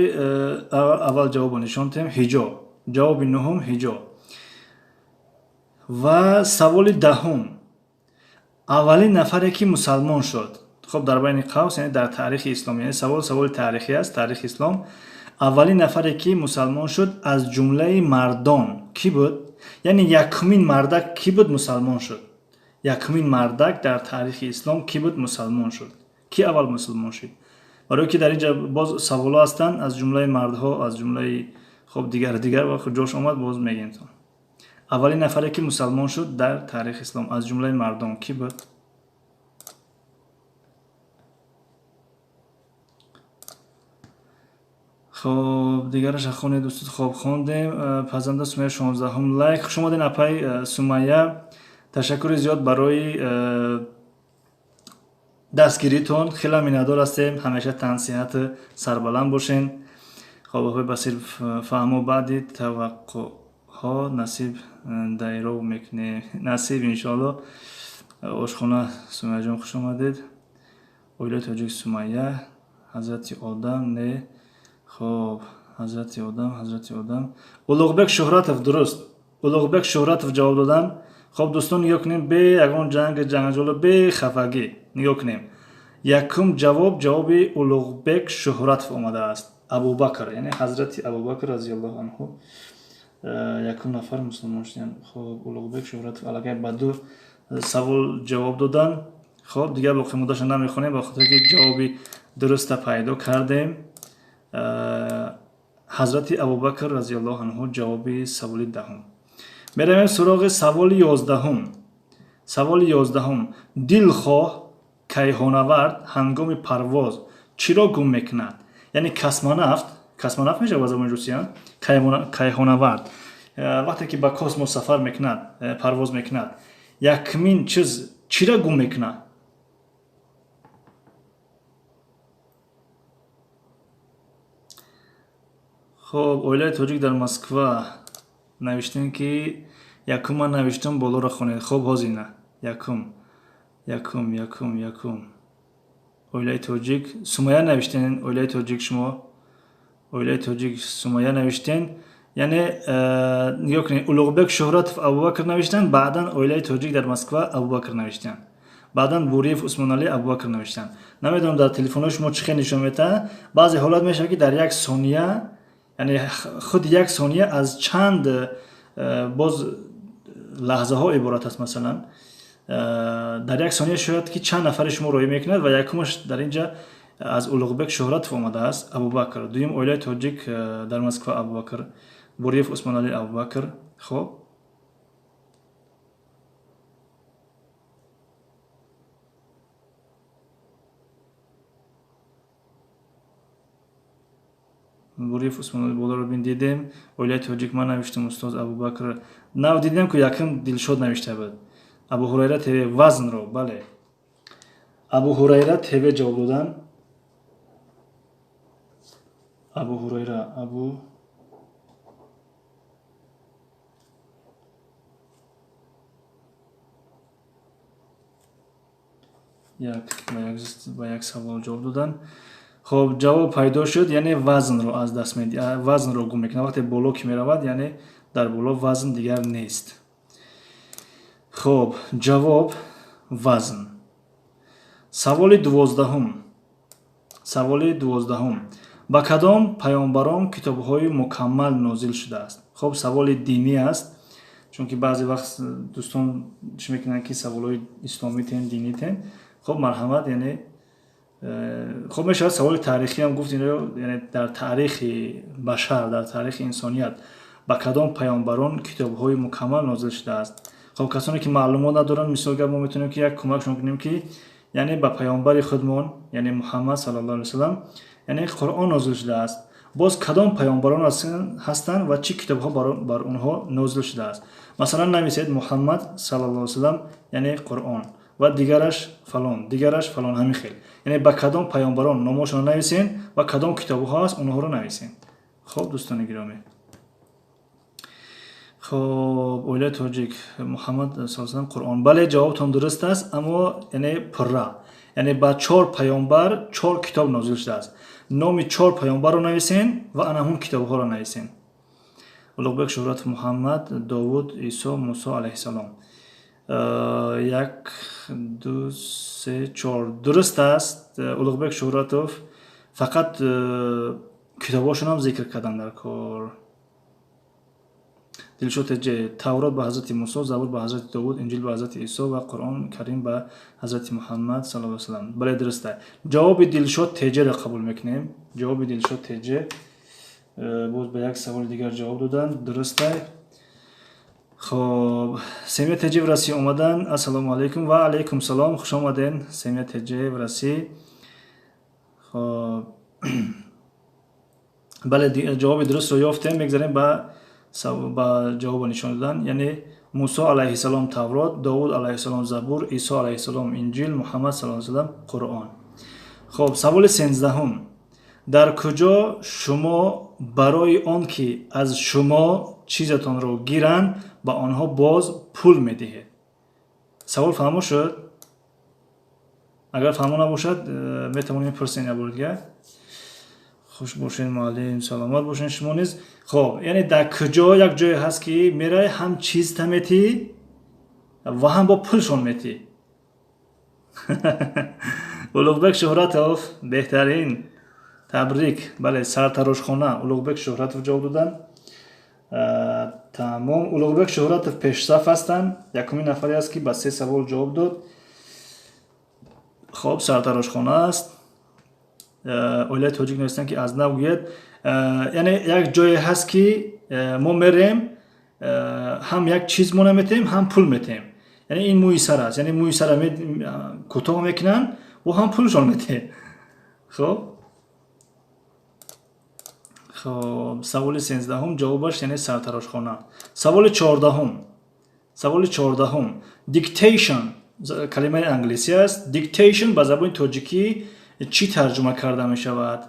аввал. Ҷавобо нишон диҳем. Ҳиҷо, ҷавоби нуҳум ҳиҷо. Ва саволи даҳум: аввалин нафаре, ки мусалмон шуд. Хоб, дар байни қавс, яъне дар таърихи ислом. Яъне савол саволи таърихӣ аст, таърихи ислом. Аввалин нафаре, ки мусалмон шуд, аз ҷумлаи мардон кӣ буд? Яъне якумин мардак кӣ буд, мусалмон шуд? Якумин мардак дар таърихи ислом кӣ буд, мусалмон шуд? Кӣ аввал мусулмон шуд? Барое ки дар инҷа боз саволҳо ҳастанд аз ҷумлаи мардҳо, аз ҷумлаи, хоб, дигар дигар ва ҷош омад, боз мегем. Аввалин нафаре, ки мусалмон шуд дар таърихи ислом, аз ҷумлаи мардон кӣ буд? Хоб, дигараша хонед, устод. Хоб, хондем. Пазанда Сумайя, 16-ум лайк. Хуш омаден, апай Сумайя. Ташаккури зиёд барои дастгиритон, хеле миннатдор ҳастем. Ҳамеша тансиҳату сарбаланд бошен. Хоб, апай Басир, фаҳмо, баъди таваққуъҳо насиб дайров мекунем, насиб, иншоалло. Ошхона Сумайяҷон, хуш омадед. Оилаи тоҷик, Сумайя, ҳазрати Одам, не? Хоб, ҳазрати Одам, ҳазрати Одам. Улуғбек Шӯҳратов, дуруст. Улуғбек Шӯҳратов ҷавоб додан. Хоб, дӯстон, нигоҳ кунем, бе ягон ҷанги ҷанҷолу бе хафагӣ нигоҳ кунем. Якум ҷавоб ҷавоби Улуғбек Шӯҳратов омадааст. Абубакр, яъне ҳазрати Абубакр разияллоҳу анҳу якум нафар мусулмон шуданд. Хоб, Улуғбек Шӯҳратов аллакай ба ду савол ҷавоб додан. Хоб, дигар боқимондаашро намехонем, ба хотире ки ҷавоби дуруста пайдо кардем. Ҳазрати Абубакр разияллоҳу анҳу ҷавоби саволи даҳум. Меравем суроғи саволи 11-ум. Саволи 11-ум. Дилхоҳ кайҳонавард ҳангоми парвоз чиро гум мекунад? Яъне космонавт, космонавт мешавад ба забони русия, кайҳонавард вақте ки ба космос сафар мекунад, парвоз мекунад, якумин чиз чиро гум мекунад? Хоб, оилаи тоҷик дар Москва навиштем, ки якум ман навиштам, болоро хонед. Хоб, ҳозир якум, якум, якум, якум. Оилаи тоҷик Сумая навиштен, оилаи тоҷик шумо, оилаи тоҷик Сумая навиштен. Яъне нигоҳ кунед, Улуғбек Шӯҳратов Абубакр навиштанд, баъдан оилаи тоҷик дар Москва Абубакр навиштанд. Баъдан Буриев Усмоналӣ Абубакр навиштанд. Намедонам, дар телефонҳои шумо чӣ хел нишон медиҳад. Баъзе ҳолат мешавад, ки дар як сония, яъне худ як сония аз чанд боз лаҳзаҳо иборат аст. Масалан, дар як сония шояд ки чанд нафари шумо роҳӣ мекунад ва якумаш дар инҷа аз Улуғбек Шӯҳратов омадааст Абубакр, дуюм оилаи тоҷик дар Москва Абубакр, Буриев Усмоналӣ Абубакр. Хоб, Буриев Усмоналӣ болоро бин, дидем. Оилаи тоҷик ман навиштам, устоз, Абубакр. Нав дидем, ку якум Дилшод навишта буд. Абу Ҳурайра ТВ вазнро, бале. Абу Ҳурайра ТВ ҷавоб додан. Абу Ҳурайра, Абу як ба як савол ҷавоб додан. Хоб, ҷавоб пайдо шуд, яъне вазнро аз даст медиҳад, вазнро гум мекунад. Вақте боло ки меравад, яъне дар боло вазн дигар нест. Хоб, ҷавоб вазн. Саволи 12-ум. Саволи 12-ум. Ба кадом паёмбарон китобҳои мукаммал нозил шудааст? Хоб, саволи динӣ аст, чунки баъзе вақт дӯстон чӣ мекунанд, ки саволҳои исломӣ тен, динӣ тен. Хоб, марҳамат, яъне хоб, мешавад саволи таърихӣ ҳам гуфт, яъне дар таърихи башар, дар таърихи инсоният ба кадом паёмбарон китобҳои мукаммал нозил шудааст? Хоб, касоне ки маълумот надоранд, мисол гап, мо метавонем ки як кӯмакшон кунем, ки яъне ба паёмбари худмон, яъне Муҳаммад саллаллоҳу алайҳи васаллам, яъне Қуръон нозил шудааст. Боз кадом паёмбарон ҳастанд ва чӣ китобҳо бар онҳо нозил шудааст? Масалан, нависед Муҳаммад саллаллоҳу алайҳи васаллам, яъне Қуръон, ва дигараш фалон, дигараш фалон, ҳамин хел. Яъне ба кадом паёмбарон номошонро нависен ва кадом китобҳо ҳаст, онҳоро нависен. Хоб, дӯстони гиромӣ. Хоб, оилаи тоҷик Муҳаммад саллаллоҳу Қуръон. Бале, ҷавобтон дуруст аст, аммо яъне пурра. Яъне ба чор паёмбар чор китоб нозил шудааст. Номи чор паёмбарро нависен ва ана ҳун китобҳоро нависен. Улуғбек Шӯҳратов Муҳаммад, Довуд, Исо, Мусо алайҳиссалом. Як, ду, се, чор. Дуруст аст, Улуғбек Шӯҳратов, фақат китобҳошонам зикр кардан дар кор. Дилшод Теҷе, Таврот ба ҳазрати Мусо, Забур ба ҳазрати Довуд, Инҷил ба ҳазрати Исо ва Қуръон Карим ба ҳазрати Муҳаммад саллаллоҳу алайҳи васаллам. Бале, дуруст аст. Ҷавоби Дилшод Теҷеро қабул мекунем. Ҷавоби Дилшод Теҷе боз ба як саволи дигар ҷавоб доданд. Дуруст аст. Хоб, Семия Теҷе в Россия омаданд. Ассалому алайкум ва алайкум салом. Хуш омаден, Семия Теҷе в Россия. Хоб, бале, ҷавоби дурустро ёфтем. Мегзарем ба ҷавобо нишон додан. Яъне Мусо алайҳиссалом Таврот, Довуд алайҳиссалом Забур, Исо алайҳиссалом Инҷил, Муҳаммад саллаллоҳу алайҳи васаллам Қуръон. Хоб, саволи 13-ум. Дар куҷо шумо барои он ки аз шумо чизатонро гиранд, ба онҳо боз пул медиҳед? Савол фаҳмо шуд? Агар фаҳмо набошад, метавонем пурсем як бори дигар. Хуш бошед, муаллим, саломат бошед шумо низ. Хоб, яъне дар куҷо як ҷое ҳаст, ки мерай, ҳам чизта метӣ ва ҳам бо пулшон метӣ. Улуғбек Шуҳратов, беҳтарин, табрик. Бале, сартарошхона. Улуғбек Шуҳратов ҷавоб доданд. Тамом, Улуғбек Шуҳратов пешсаф ҳастанд, якумин нафаре аст, ки ба се савол ҷавоб дод. Хоб, сартарошхона аст. Оилаи тоҷик навистанд, ки аз нав гӯяд. Яъне як ҷое ҳаст, ки мо мерем, ҳам як чиз мо наметем, ҳам пул метем. Яъне ин мӯи сар аст, яъне мӯи сара кӯтоҳ мекунанд ва ҳам пулшон метем. Хоб, саволи 13-ҳум ҷавобаш яъне сартарошхона. Саволи 14-ҳум, саволи 14-ҳум. Dictation калимаи англисӣ аст. Dictation ба забони тоҷикӣ чӣ тарҷума карда мешавад?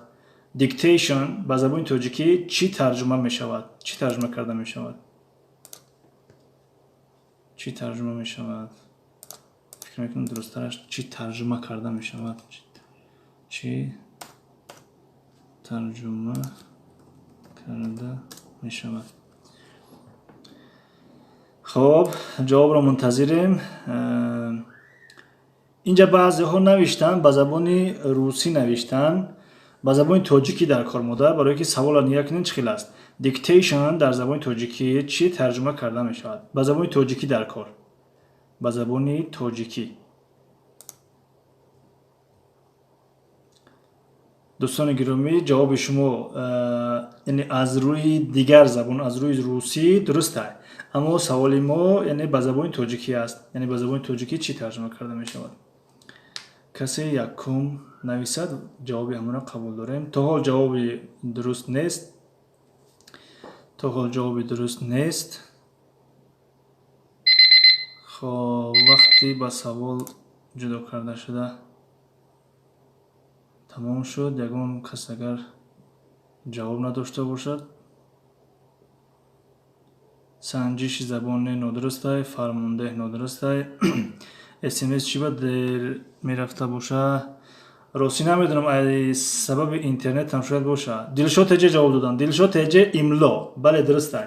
Dictation ба забони тоҷикӣ чӣ тарҷума мешавад? Чӣ тарҷума карда мешавад? Чӣ тарҷума мешавад? Фикр мекунам, дурусттараш чӣ тарҷума карда мешавад, чӣ тарҷума карда мешавад. Хоб, ҷавобро мунтазирем. Инҷа баъзеҳо навиштанд, ба забони русӣ навиштанд, ба забони тоҷикӣ дар кор мода, барое ки саволро нигоҳ кунед, чӣ хел аст. Dictation дар забони тоҷикӣ чӣ тарҷума карда мешавад? Ба забони тоҷикӣ дар кор, ба забони тоҷикӣ. Дӯстони гиромӣ, ҷавоби шумо яъне аз рӯи дигар забон, аз рӯи русӣ дуруст аст, аммо саволи мо яъне ба забони тоҷикӣ аст. Яъне ба забони тоҷикӣ чӣ тарҷума карда мешавад? Касе якум нависад, ҷавоби ҳамонро қабул дорем. То ҳол ҷавоби дуруст нест, то ҳол ҷавоби дуруст нест. Хоб, вақти ба савол ҷудо карда шуда тамом шуд. Ягон кас агар ҷавоб надошта бошад. Санҷиши забони нодурустай, фармондеҳ нодурустай. СМС чӣ ба дер мерафта боша? Ростӣ намедонам, ай сабаби интернетам шояд боша. Дилшод Теҷе ҷавоб доданд. Дилшод Теҷе, имло. Бале, дурустай,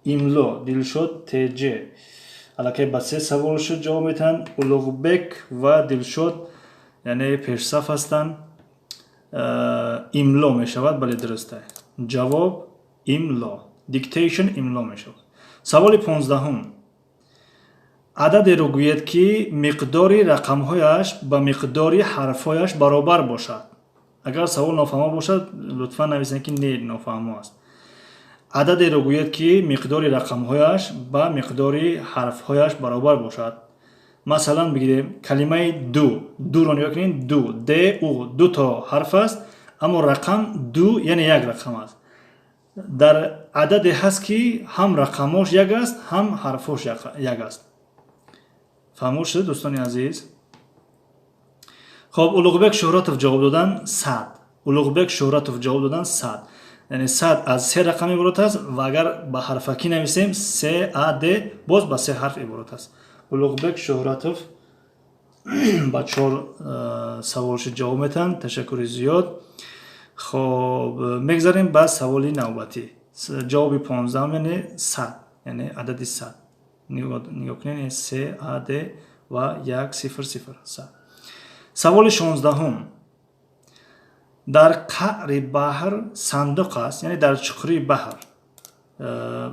имло. Дилшод Теҷе аллакай ба се савол шуд ҷавоб метаҳанд. Улуғбек ва Дилшод яъне пешсаф ҳастанд. Имло мешавад, бале, дурустай ҷавоб, имло. Dictation имло мешавад. Саволи 15-ҳум. Ададеро гӯед, ки миқдори рақамҳояш ба миқдори ҳарфҳояш баробар бошад. Агар савол нофаҳмо бошад, лутфан нависед, ки не, нофаҳмо аст. Ададеро гӯед, ки миқдори рақамҳояш ба миқдори ҳарфҳояш баробар бошад. Масалан, бигирем калимаи ду. Дуро нигоҳ кунед, ду, д у, ду то ҳарф аст, аммо рақам ду, яъне як рақам аст. Дар ададе ҳаст, ки ҳам рақамош як аст, ҳам ҳарфош як аст. Фаҳмо шуд, дӯстони азиз? Хоб, Улуғбек Шуҳратов ҷавоб додан, 100. Улуғбек Шуҳратов ҷавоб додан, 100. Яъне 100 аз се рақам иборат аст ва агар ба ҳарфакӣ нависем, с а д, боз ба се ҳарф иборат аст. Улуғбек Шуҳратов ба чор саволши ҷавоб метаҳанд. Ташаккури зиёд. Хоб, мегзарем ба саволи навбатӣ. Ҷавоби 15-ум, яъне 100, яъне адади 100. Нигоҳ кунед, с а д ва як сифр сифр, 100. Саволи 16-ҳум. Дар қаъри баҳр сандуқ аст, яъне дар чуқурии баҳр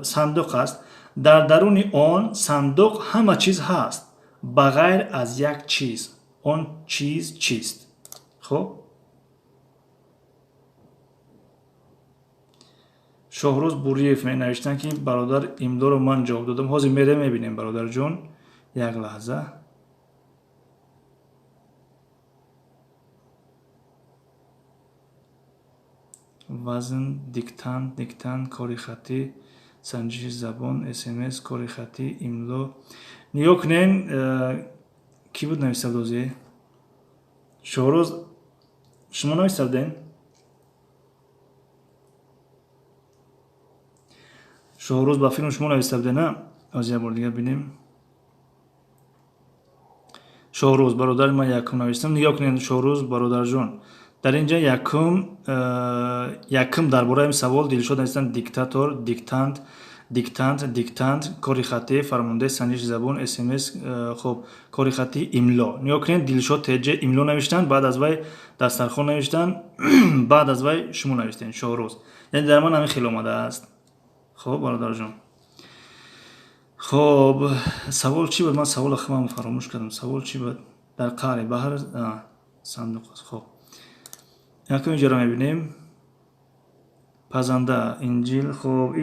сандуқ аст. Дар даруни он сандуқ ҳама чиз ҳаст, ба ғайр аз як чиз. Он чиз чист? Хуб, Шоҳрӯз Буриев менавиштанд, ки бародар, имлоро ман ҷавоб додам. Ҳозир мерем, мебинем, бародарҷон, як лаҳза. Вазн, диктант, диктант, кори хаттӣ, санҷиши забон, СМС, кори хаттӣ, имло. Нигоҳ кунем, кӣ буд нависта буд? Шоҳрӯз, шумо нависта будем? Шоҳрӯз, ба филм шумо нависта буде, на? Оз як бор дигар бинем. Шоҳрӯз бародари ман якум навистам. Нигоҳ кунед, Шоҳрӯз бародарҷон, Дар ин ҷа якум дар бораи савол Дилшод навистанд: диктатор, диктант, диктант, диктант, кори хаттӣ, фармондаи санҷиши забон, смс, хоб, кори хаттӣ, имло. Нигоҳ кунед, Дилшод ТЖ имло навиштанд, баъд аз вай дастархон навиштанд, баъд аз вай шумо навиштед, Шоҳрӯз. Яъне дар ман ҳамин хел омадааст. Хоб, бародарҷон. Хоб, савол чӣ буд? Ман саволро худам фаромӯш кардам. Савол чӣ буд? Дар қаъри баҳр сандуқ аст. Хоб, якум инҷоро мебинем. Пазанда, инҷил. Хоб,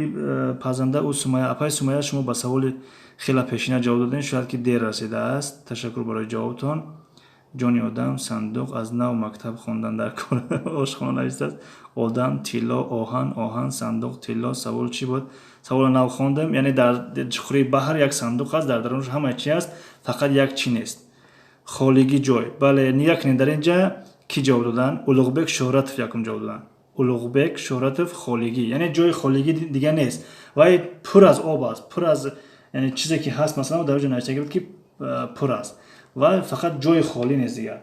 пазанда ӯ Сумая. Апаи Сумая, шумо ба саволи хеле пешина ҷавоб додем, шояд ки дер расидааст. Ташаккур барои ҷавобтон. Ҷони одам, сандуқ, аз нав мактаб хондан дар кор, ошхона навистааст. Одам, тилло, оҳан, оҳан, сандуқ, тилло. Савол чӣ буд? Саволро нав хондам. Яъне дар чуқури баҳр як сандуқ аст, дар дарунаш ҳама чи аст, фақат як чи нест. Холигӣ ҷой. Бале, нигоҳ кунед, дар ин ҷа кӣ ҷавоб доданд? Улуғбек Шӯҳратов якум ҷавоб доданд. Улуғбек Шӯҳратов, холигӣ, яъне ҷои холигӣ дига нест, вай пур аз об аст, пур аз, яъне чизе ки ҳаст, масалан, дар ҷо навиштагӣ буд, ки пур аст ва фақат ҷои холӣ нест дигар.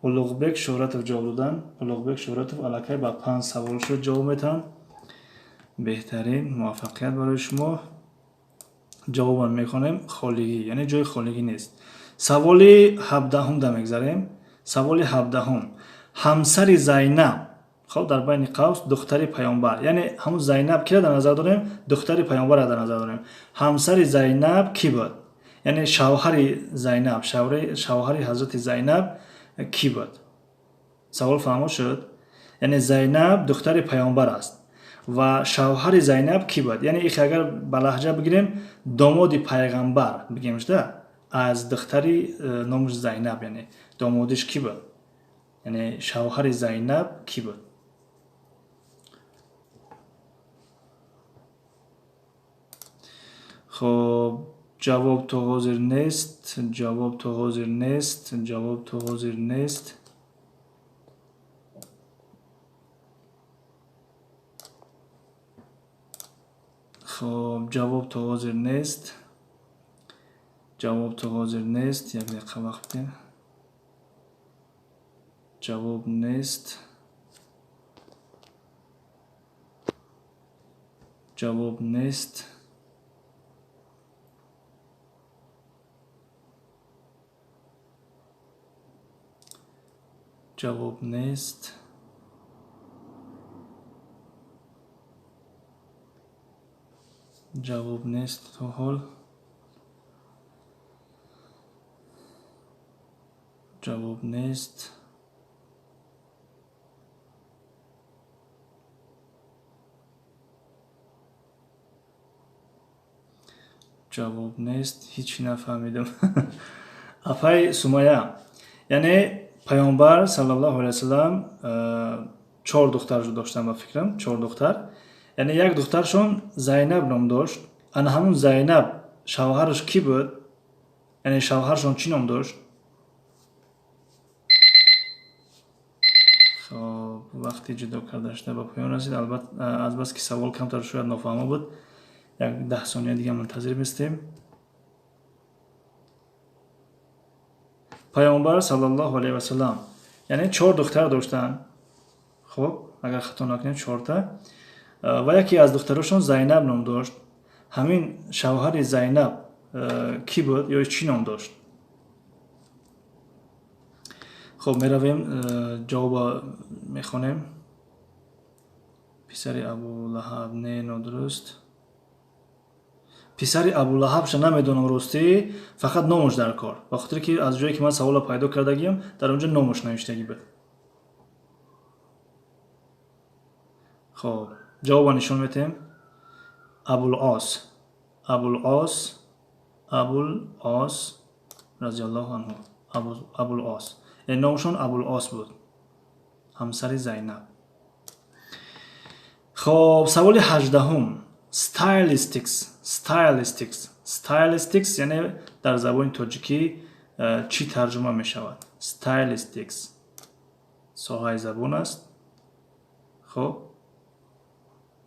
Улуғбек Шӯҳратов ҷавоб доданд. Улуғбек Шӯҳратов аллакай ба 5 савол шуд ҷавоб метаҳанд. Беҳтарин, муваффақият барои шумо. Ҷавобам мехонем: холигӣ, яъне ҷои холигӣ нест. Саволи 17-ум да мегзарем. Саволи 17-ум: ҳамсари Зайнаб, хоб, дар байни қавс духтари паёмбар, яъне ҳамун Зайнаб киро дар назар дорем? Духтари паёмбарро дар назар дорем. Ҳамсари Зайнаб кӣ буд? Яъне шавҳари Зайнаб, шавҳари ҳазрати Зайнаб кӣ буд? Савол фаҳмо шуд? Яъне Зайнаб духтари паёмбар аст ва шавҳари Зайнаб кӣ буд? Яъне их агар ба лаҳҷа бигирем, домоди пайғамбар бигем, шуда аз духтари номаш Зайнаб, яъне домодиш кӣ буд? Яъне шавҳари Зайнаб кӣ буд? Хоб, ҷавоб то ҳозир нест, ҷавоб то ҳозир нест, ҷавоб то ҳозир нест. Хоб, ҷавоб то ҳозир нест, ҷавоб то ҳозир нест. Як дақиқа вақт бидем. Ҷавоб нест, ҷавоб нест. Ҷавоб нест. Ҷавоб нест то ҳол. Ҷавоб нест. Ҷавоб нест. Ҳеҷ нафаҳмидам. Апай Сумая, яъне паёмбар саллаллоҳу алайҳи васаллам 4 духтар доштанд, ба фикрам, 4 духтар. Яъне як духтаршон Зайнаб ном дошт. Ана ҳамун Зайнаб шавҳараш кӣ буд? Яъне шавҳаршон чӣ ном дошт? Хоб, вақти ҷудо карда шуда ба поён расид. Албатта, азбаски савол камтар шояд нофаҳмо буд, як 10 сония дига мунтазир местем. Паёмбар саллаллоҳу алайҳи васаллам, яъне 4 духтар доштанд. Хоб, агар хато накунем, 4та. Ва яке аз духтарошон Зайнаб ном дошт. Ҳамин шавҳари Зайнаб кӣ буд ё чӣ ном дошт? Хоб, меравем, ҷавоба мехонем. Писари Абулаҳаб? Не, нодуруст. Писари Абулаҳабша намедонам ростӣ, фақат номаш дар кор, ба хотире ки аз ҷое ки ман саволро пайдо кардагиам, дар он ҷо номаш навиштагӣ буд. Хоб, ҷавоба нишон метаҳем. Абулос, Абулос, Абулос разиаллоҳу анҳу, Абулос, яъне номашон Абулос буд, ҳамсари Зайнаб. Хоб, саволи 18-ум: stylistics, stylistics, stylistics, яъне дар забони тоҷикӣ чӣ тарҷума мешавад? Stylistics соҳаи забон аст. Хоб,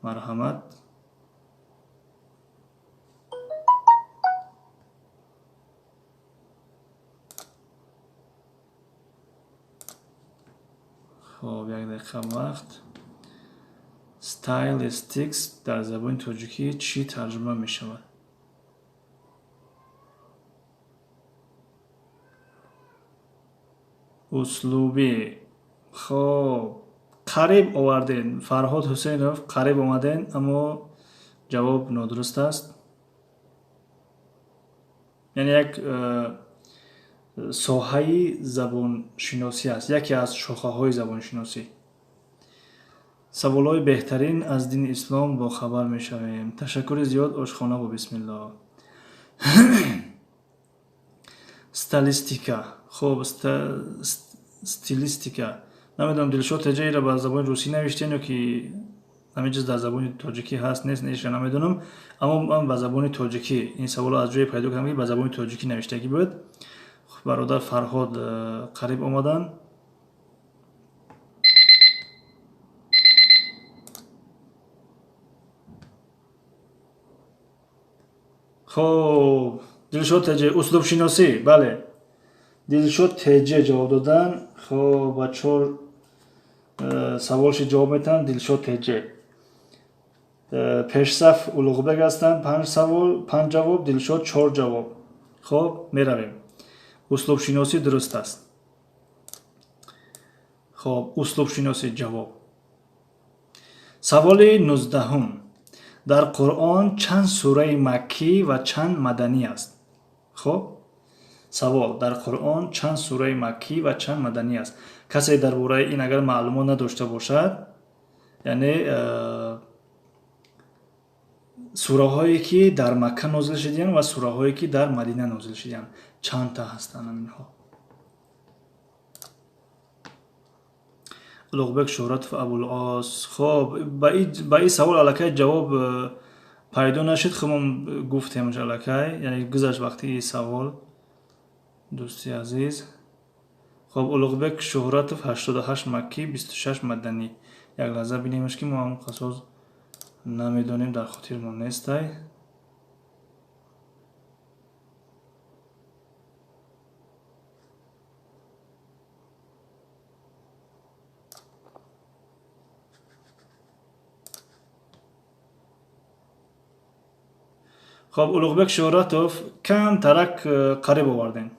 марҳамат. Хоб, як дақиқа вақт. Stylistics дар забони тоҷикӣ чӣ тарҷума мешавад? Услубӣ. Хоб, қариб овардем, Фарҳод Ҳусейнов, қариб омадем, аммо ҷавоб нодуруст аст. Яъне як соҳаи забоншиносӣ аст, яке аз шохаҳои забоншиносӣ. Саволҳои беҳтарин, аз дини ислом бохабар мешавем. Ташаккури зиёд. Ошхона бо бисмилло. Стилистика. Хоб, стилистика, намедонам, Дилшод Теҷаира ба забони русӣ навиштен ё ки ҳамин чиз дар забони тоҷикӣ ҳаст, нест, неша намедонам, аммо ман ба забони тоҷикӣ ин саволро аз ҷое пайдо кардам, ки ба забони тоҷикӣ навиштагӣ буд. Бародар Фарҳод қариб омаданд. Хоб, Дилшод Теҷе, услубшиносӣ, бале, Дилшод Теҷе ҷавоб додан. Хоб, ба чор саволши ҷавоб метаҳанд Дилшод Теҷе. Пешсаф Улуғбек ҳастанд, панҷ савол панҷ ҷавоб, Дилшод чор ҷавоб. Хоб, меравем. Услубшиносӣ дуруст аст. Хоб, услубшиносӣ ҷавоб. Саволи 19-ум: дар Қуръон чанд сураи маккӣ ва чанд маданӣ аст? Хоб, савол: дар Қуръон чанд сураи маккӣ ва чанд маданӣ аст? Касе дар бораи ин агар маълумот надошта бошад, яъне сураҳое ки дар Макка нозил шудиянд ва сураҳое ки дар Мадина нозил шудиянд, чандта ҳастанд ҳаминҳо? Улуғбек Шӯҳратов, Абулос. Хоб, ба ин савол аллакай ҷавоб пайдо нашуд. Худмон гуфтемш аллакай, яъне гузашт вақти ин савол, дӯсти азиз. Хоб, Улуғбек Шӯҳратов, 88 маккӣ, 26 маданӣ. Як лаҳза бинемш, ки мо ҳам қасоз намедонем, дар хотирмон нестай. Хоб, Улуғбек Шӯҳратов, камтарак қариб овардем,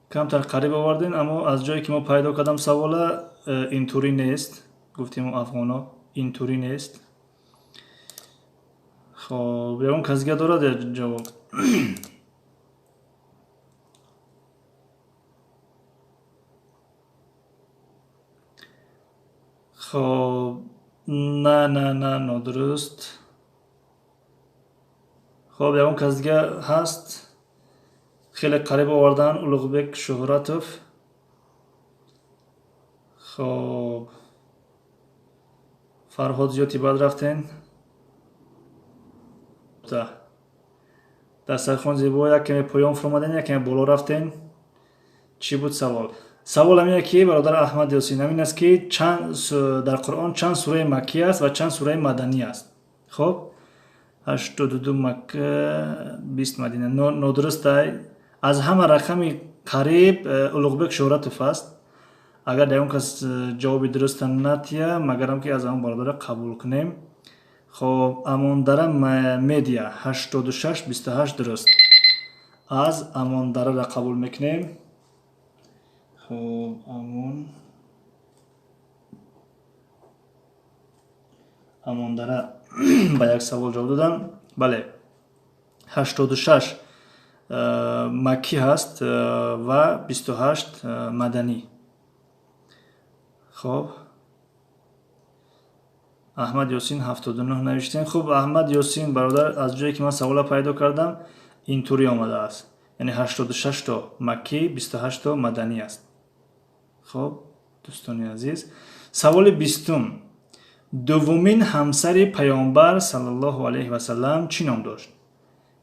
камтар қариб овардем, аммо аз ҷое ки мо пайдо кардам савола, интурӣ нест, гуфтем афғоно, интурӣ нест. Хоб, ягон кас дига дорад ҷавоб? Хоб, на, на, на, нодуруст. Хоб, ягон кас дига ҳаст? Хеле қариб овардан Улуғбек Шӯҳратов. Хоб, Фарҳод, зиёди бад рафтен. Дастархон зебо, як каме поён фуромаден, як каме боло рафтен. Чӣ буд савол? Савол ҳамин ки, бародар Аҳмад Ёсин, ҳамин аст, ки дар Қуръон чанд сураи маккӣ аст ва чанд сураи маданӣ аст. Хоб, 82 Макка, 20 Мадина. Нодурустай. Аз ҳама рақами қариб Улуғбек Шӯҳратов аст. Агар ягон кас ҷавоби дуруста натия, магарам ки аз ҳамон бародара қабул кунем. Хоб, Амондара Медиа, 86, 28 дуруст. Аз Амондарара қабул мекунем. Хоб, Амондара ба як савол ҷавоб додам. Бале, 86 маккӣ ҳаст ва 28 маданӣ. Хоб, Аҳмад Ёсин, 79 навиштем. Хуб, Аҳмад Ёсин бародар, аз ҷое ки ман савола пайдо кардам, интурӣ омадааст, яъне 86 то маккӣ, 28 то маданӣ аст. Хоб, дӯстони азиз, саволи 20-ум: дуввумин ҳамсари Паёмбар саллаллоҳу алайҳи васалам чӣ ном дошт?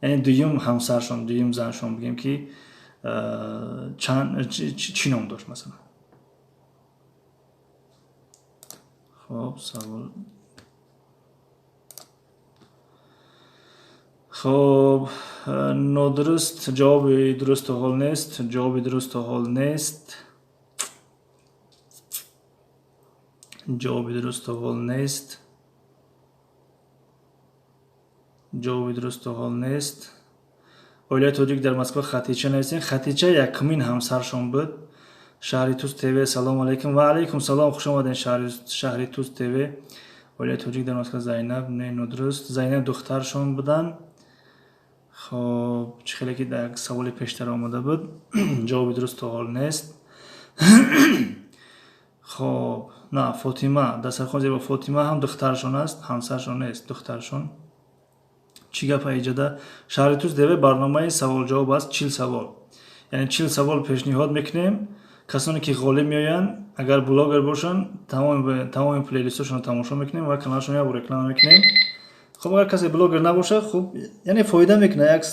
Яъне дуюм ҳамсаршон, дуюм заншон бигем, ки чӣ ном дошт, масалан. Хоб, савол. Хоб, нодуруст, ҷавоби дуруст то ҳол нест, ҷавоби дуруст то ҳол нест. Ҷавоби дуруст то ҳол нест. Ҷавоби дуруст то ҳол нест. Оилаи тоҷик дар Москва Хатича нависем. Хатича якумин ҳамсаршон буд. Шаҳри Туз ТВ, салому алайкум. Ва алайкум салом, хуш омадем, Шаҳри Туз ТВ. Оилаи тоҷик дар Москва Зайнаб, не, нодуруст. Зайнаб духтаршон буданд. Хоб, чӣ хеле ки дар саволи пештар омада буд, ҷавоби дуруст то ҳол нест. Хоб, на, Фотима, дастархон зебо. Фотима ҳам духтаршон аст, ҳамсаршон нест, духтаршон. Чӣ гапа иҷода? Шаҳри Туз ТВ барномаи саволҷавоб аст, 40 савол. Яъне 40 савол пешниҳод мекунем. Касоне ки ғолиб меоянд, агар блогер бошанд, тамоми плейлистҳошонро тамошо мекунем ва каналшонро як бор реклама мекунем. Хоб, агар касе блогер набошад, хуб, яъне фоида мекунад, як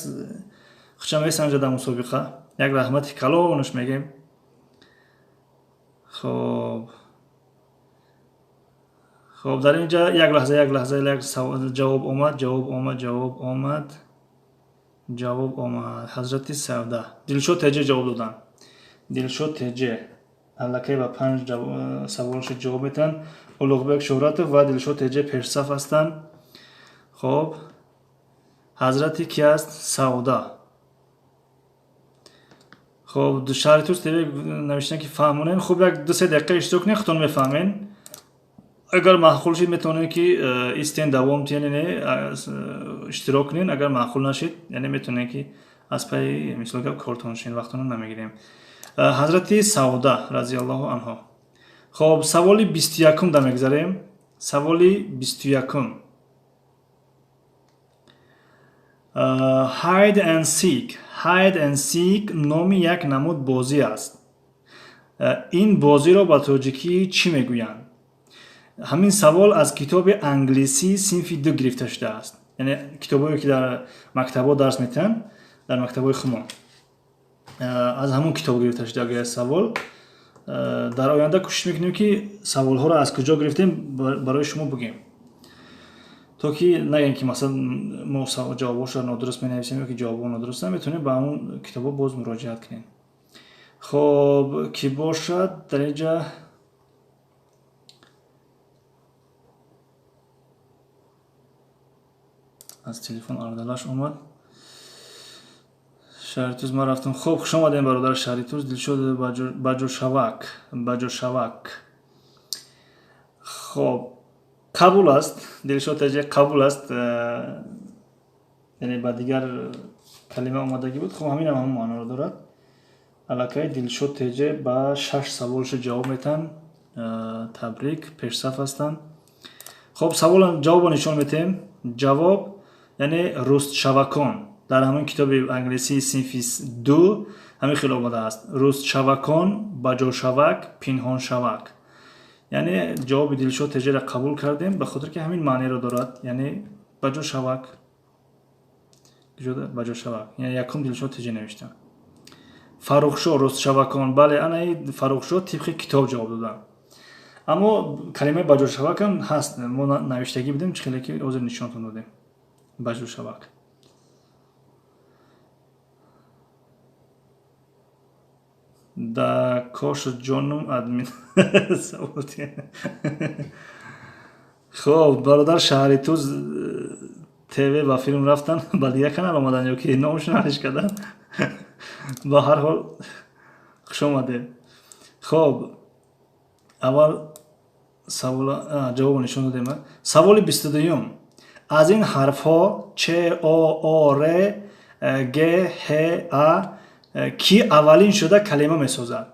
хуча месанҷа дар мусобиқа. Як раҳмати калонаш мегем. Хоб. Хоб, дар инҷа як лаҳза, як лаҳза, як ҷавоб омад, ҷавоб омад, ҷавоб омад. Ҷавоб омад. Ҳазрати Савда. Дилшод ТЖ ҷавоб доданд. Дилшод ТЖ аллакай ба 5 саволшо ҷавоб метаҳанд. Улуғбек Шӯҳратов ва Дилшод ТЖ пешсаф ҳастанд. Хоб, ҳазрати ки аст? Савда. Хоб, Шаҳри Туз ТВ навиштан ки фаҳмонем. Хуб, як ду се дақиқа иштирок кунед, худтон мефаҳмед. Агар маъқул шид, метавонед ки истен, давом яъне не, иштирок кунед. Агар маъқул нашид, яъне метавонед ки аз пайи мисол гап кортон шин, вақтонро намегирем. Ҳазрати Савда разиаллоҳу анҳо. Хоб, саволи 21-ум да мегзарем. Саволи 21-ум. Hide and seek. Hide and seek номи як намуд бозӣ аст. Ин бозиро ба тоҷикӣ чӣ мегӯянд? Ҳамин савол аз китоби англисии синфи 2 гирифта шудааст. Яъне китобҳое ки дар мактабҳо дарс метиҳанд, дар мактабҳои хумон. Аз ҳамон китоб гирифта шуда савол. Дар оянда кӯшиш мекунем ки саволҳоро аз куҷо гирифтем барои шумо бигӯем, то ки нагем ки масалан мо ҷавобҳошро нодуруст менависем ё ки ҷавобҳо нодурустанд, метавонем ба ҳамон китобҳо боз муроҷиат кунем. Хоб, ки бошад, дар инҷа аз телефон ардалаш омад. Шаҳри Туз ман рафтам. Хоб, хуш омадем, бародар Шаҳри Туз. Дилшод Баҷошавак, Баҷошавак. Хоб, қабул аст, Дилшод таҷа, қабул аст. Яъне ба дигар калима омадагӣ буд. Хоб, ҳаминам ҳамон маъноро дорад. Аллакай Дилшод Теҷе ба 6 саволшо ҷавоб метаҳанд. Табрик, пешсаф ҳастанд. Хоб, савол ҷавобо нишон метаҳем. Ҷавоб яъне рустшавакон. Дар ҳамон китоби англисии синфи 2 ҳамин хел омадааст. Рустшавакон, баҷошавак, пинҳоншавак. Яъне ҷавоби Дилшод Теҷеро қабул кардем, ба хотир ки ҳамин маъниро дорад. Яъне баҷошавак. Баҷошавак. Яъне якум Дилшод Теҷе навишта. Фаррухшо, рустшавакон. Бале, ана Фаррухшо тибқи китоб ҷавоб доданд. Аммо калимаи баҷошавак ҳам ҳаст. Мо навиштагӣ будем, чӣ хеле ки ҳозир нишонтон додем. Баҷошавак. Да кош ҷонум админ. Хоб, бародар Шаҳри Туз ТВ ба филм рафтан, ба дигар канал омадан ё ки номашон алиш кардан. Ба ҳар ҳол хуш омадем. Хоб, аввал савол ҷавобо нишон додем. Саволи 22-юм. Аз ин ҳарфҳо Ч, О, О, Р, Г, Ҳ, А ки аввалин шуда калима месозад?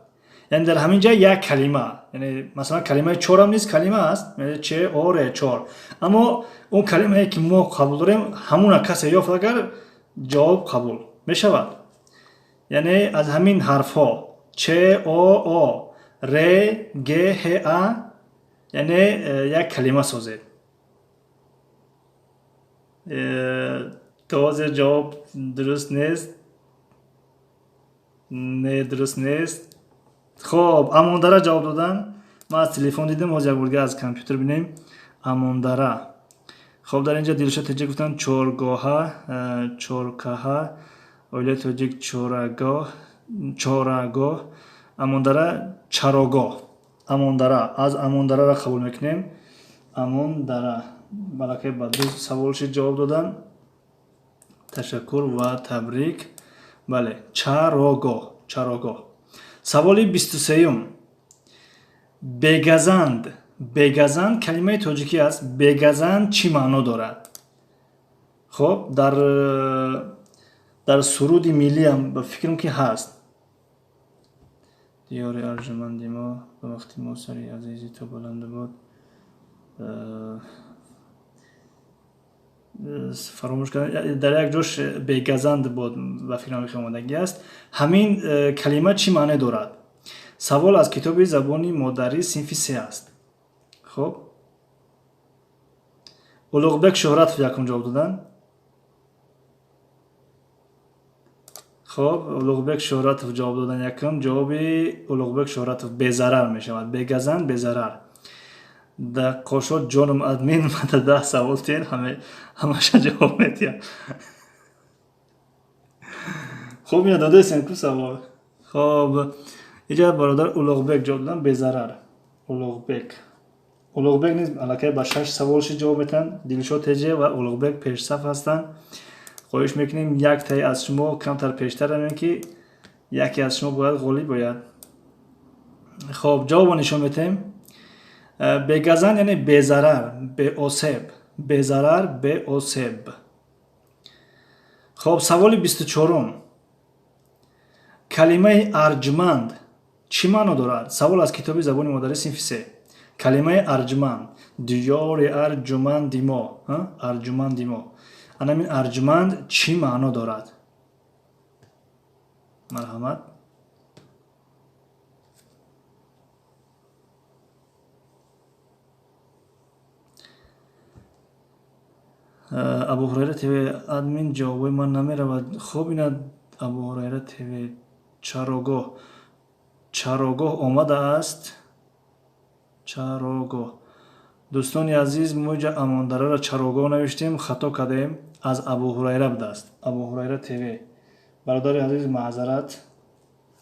Яъне дар ҳамин ҷай як калима, яъне масалан калимаи чорам низ калима аст, Ч, О, Р, чор. Аммо он калимае ки мо қабул дорем, ҳамуна касе ёфт агар ҷавоб қабул мешавад. Яъне аз ҳамин ҳарфҳо Ч, О, О, Р, Г, Ҳ, А, яъне як калима созед. То ҳозир ҷавоб дуруст нест. Не, дуруст нест. Хоб, Амондара ҷавоб додан. Ман аз телефон дидам, ҳозир як борга аз компютер бинем. Амондара. Хоб, дар инҷа Дилшод Теҷа гуфтанд чоргоҳа, чоркаҳа, оилаи тоҷик чорагоҳ, чорагоҳ, Амондара чарогоҳ. Амондара, аз Амондараро қабул мекунем. Амондара балакай ба ду саволши ҷавоб додан. Ташаккур ва табрик. Бале, чарогоҳ, чарогоҳ. Саволи 23-юм. Бегазанд. Бегазанд калимаи тоҷикӣ аст. Бегазанд чӣ маъно дорад? Хоб, дар суруди миллиам ба фикрам ки ҳаст. Диёри арҷуманди мо, ба вақти мо сари азизи ту баланду бод. Фаромӯш кардам, дар як ҷош бегазанд бод ба фикрам омодагӣ аст. Ҳамин калима чӣ маъне дорад? Савол аз китоби забони модарӣ синфи се аст. Хоб, Улуғбек Шӯҳратов якум ҷавоб доданд. Хоб, Улуғбек Шӯҳратов ҷавоб додан якум. Ҷавоби Улуғбек Шӯҳратов безарар мешавад. Бегазанд, безарар. Да қошот ҷонум админ мада 10 савол тиен, ҳамаша ҷавоб метиҳам. Хуб, ина додесен ку савол. Хоб, иҷа бародар Улуғбек ҷавоб додан безарар. Улуғбек. Улуғбек низ аллакай ба 6 саволши ҷавоб метиҳанд. Дилшод Теҷе ва Улуғбек пешсаф ҳастанд. Хоҳиш мекунем яктае аз шумо камтар пештар равем, ки яке аз шумо бояд ғолиб ояд. Хоб, ҷавобо нишон метиҳем. Бегазанд яъне безарар, беосеб, безарар, беосеб. Хоб, саволи 24-ум. Калимаи арҷманд чӣ маъно дорад? Савол аз китоби забони модарӣ синфи се. Калимаи арҷманд, диёри арҷуманди мо, арҷуманди мо. Анамин арҷманд чӣ маъно дорад? Марҳамат. Абу Ҳурайра ТВ админ ҷавобҳои ман намеравад. Хоб, ина Абу Ҳурайра ТВ чарогоҳ. Чарогоҳ омадааст. Чарогоҳ. Дӯстони азиз, мо инҷа Амондараро чарогоҳ навиштем, хато кардем. Аз Абу Ҳурайра будааст. Абу Ҳурайра ТВ. Бародари азиз, маъзарат.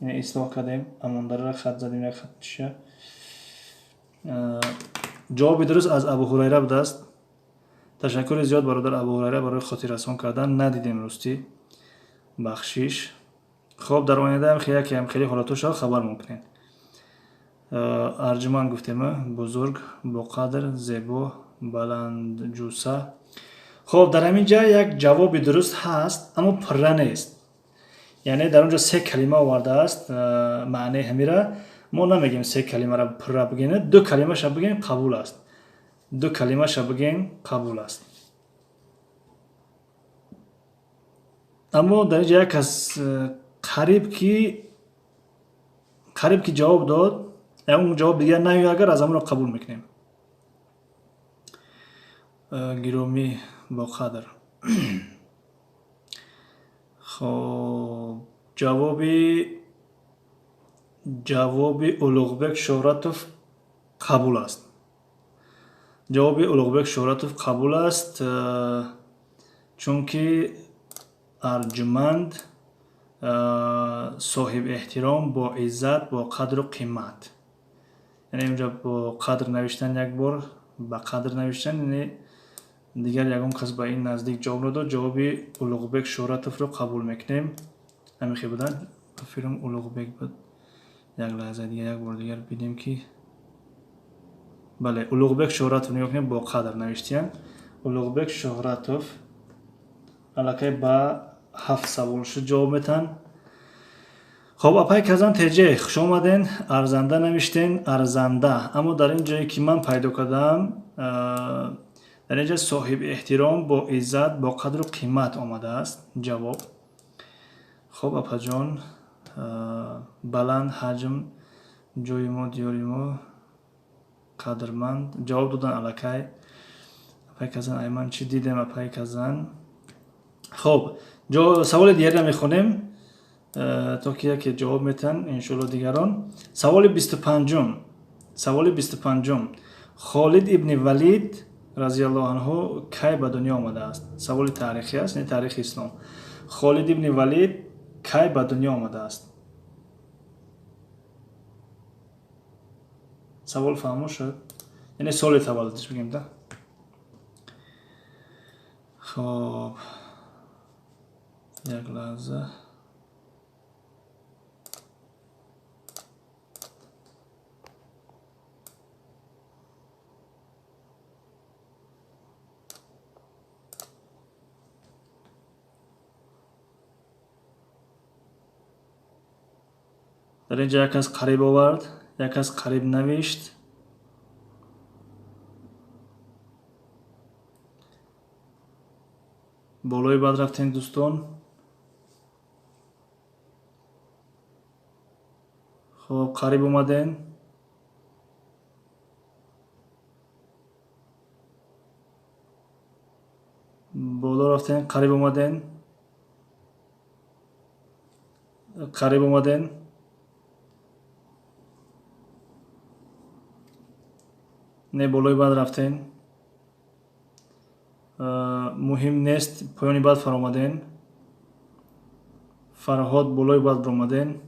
Ина ислоҳ кардем. Амондараро хат задем як хатча. Ҷавоби дуруст аз Абу Ҳурайра будааст. Ташаккури зиёд бародар Абу Ҳурайра барои хотиррасон кардан. Надидем ростӣ. Бахшиш. Хоб, дар ояндаам якеам хеле ҳолатҳо шавад, хабар мекунед. Арҷуманд гуфтем, бузург, боқадр, зебо, баландҷуса. Хоб, дар ҳамин ҷа як ҷавоби дуруст ҳаст, аммо пурра нест. Яъне дар он ҷо се калима овардааст, маънеи ҳамира. Мо намегем се калимаро пурра бигем, ду калимаша бигем қабул аст. Ду калимаша бигем қабул аст. Аммо дар ин ҷа як кас қариб ки ҷавоб дод, он ҷавоб дигар наёяд, агар аз ҳамонро қабул мекунем. Гиромӣ, боқадр. Хоб, ҷавоби Улуғбек Шӯҳратов қабул аст. Ҷавоби Улуғбек Шӯҳратов қабул аст, чунки арҷуманд, соҳиб эҳтиром, бо иззат, бо қадру қимат. Яъне инҷо бо қадр навиштан як бор, ба қадр навиштан, яъне дигар ягон кас ба ин наздик ҷавоб надод. Ҷавоби Улуғбек Шӯҳратовро қабул мекунем. Ҳамин хел будан. Ба филм Улуғбек буд. Як лаҳза дигар, як бор дигар бинем ки бале, Улуғбек Шӯҳратов нигоҳ кунем, бо қадр навиштиян. Улуғбек Шӯҳратов аллакай ба 7 савол шуд ҷавоб метаҳанд. Хоб, апай Казан Теҷе, хуш омаден. Арзанда навиштен, арзанда. Аммо дар ин ҷое ки ман пайдо кардам, дар ин ҷа соҳиби эҳтиром, бо иззат, бо қадру қимат омадааст ҷавоб. Хоб, апаҷон, баланд ҳаҷм, ҷои мо, диёри мо, қадрманд. Ҷавоб додан аллакай. Апай Казан, ай ман чӣ дидем, апай Казан? Хоб, саволи дигарро мехонем, то ки яке ҷавоб метиҳанд, иншоалло дигарон. Саволи 25-ум. Саволи 25-ум. Холид ибни Валид разияллоҳу анҳу кай ба дунё омадааст? Саволи таърихӣ аст, не таърихи ислом. Холид ибни Валид кай ба дунё омадааст? Савол фаҳмо шуд? Яъне соли таваллудиш бигем да. Хоб, як лаҳза. Дар ин ҷо як кас қариб овард, як кас қариб навишт. Болои баъд рафтем, дӯстон. Хоб, қариб омадем. Боло рафтем, қариб омадем. Қариб омадем. Не, болои баъд рафтем. Муҳим нест, поёни баъд фаромадем. Фарҳод, болои баъд баромадем.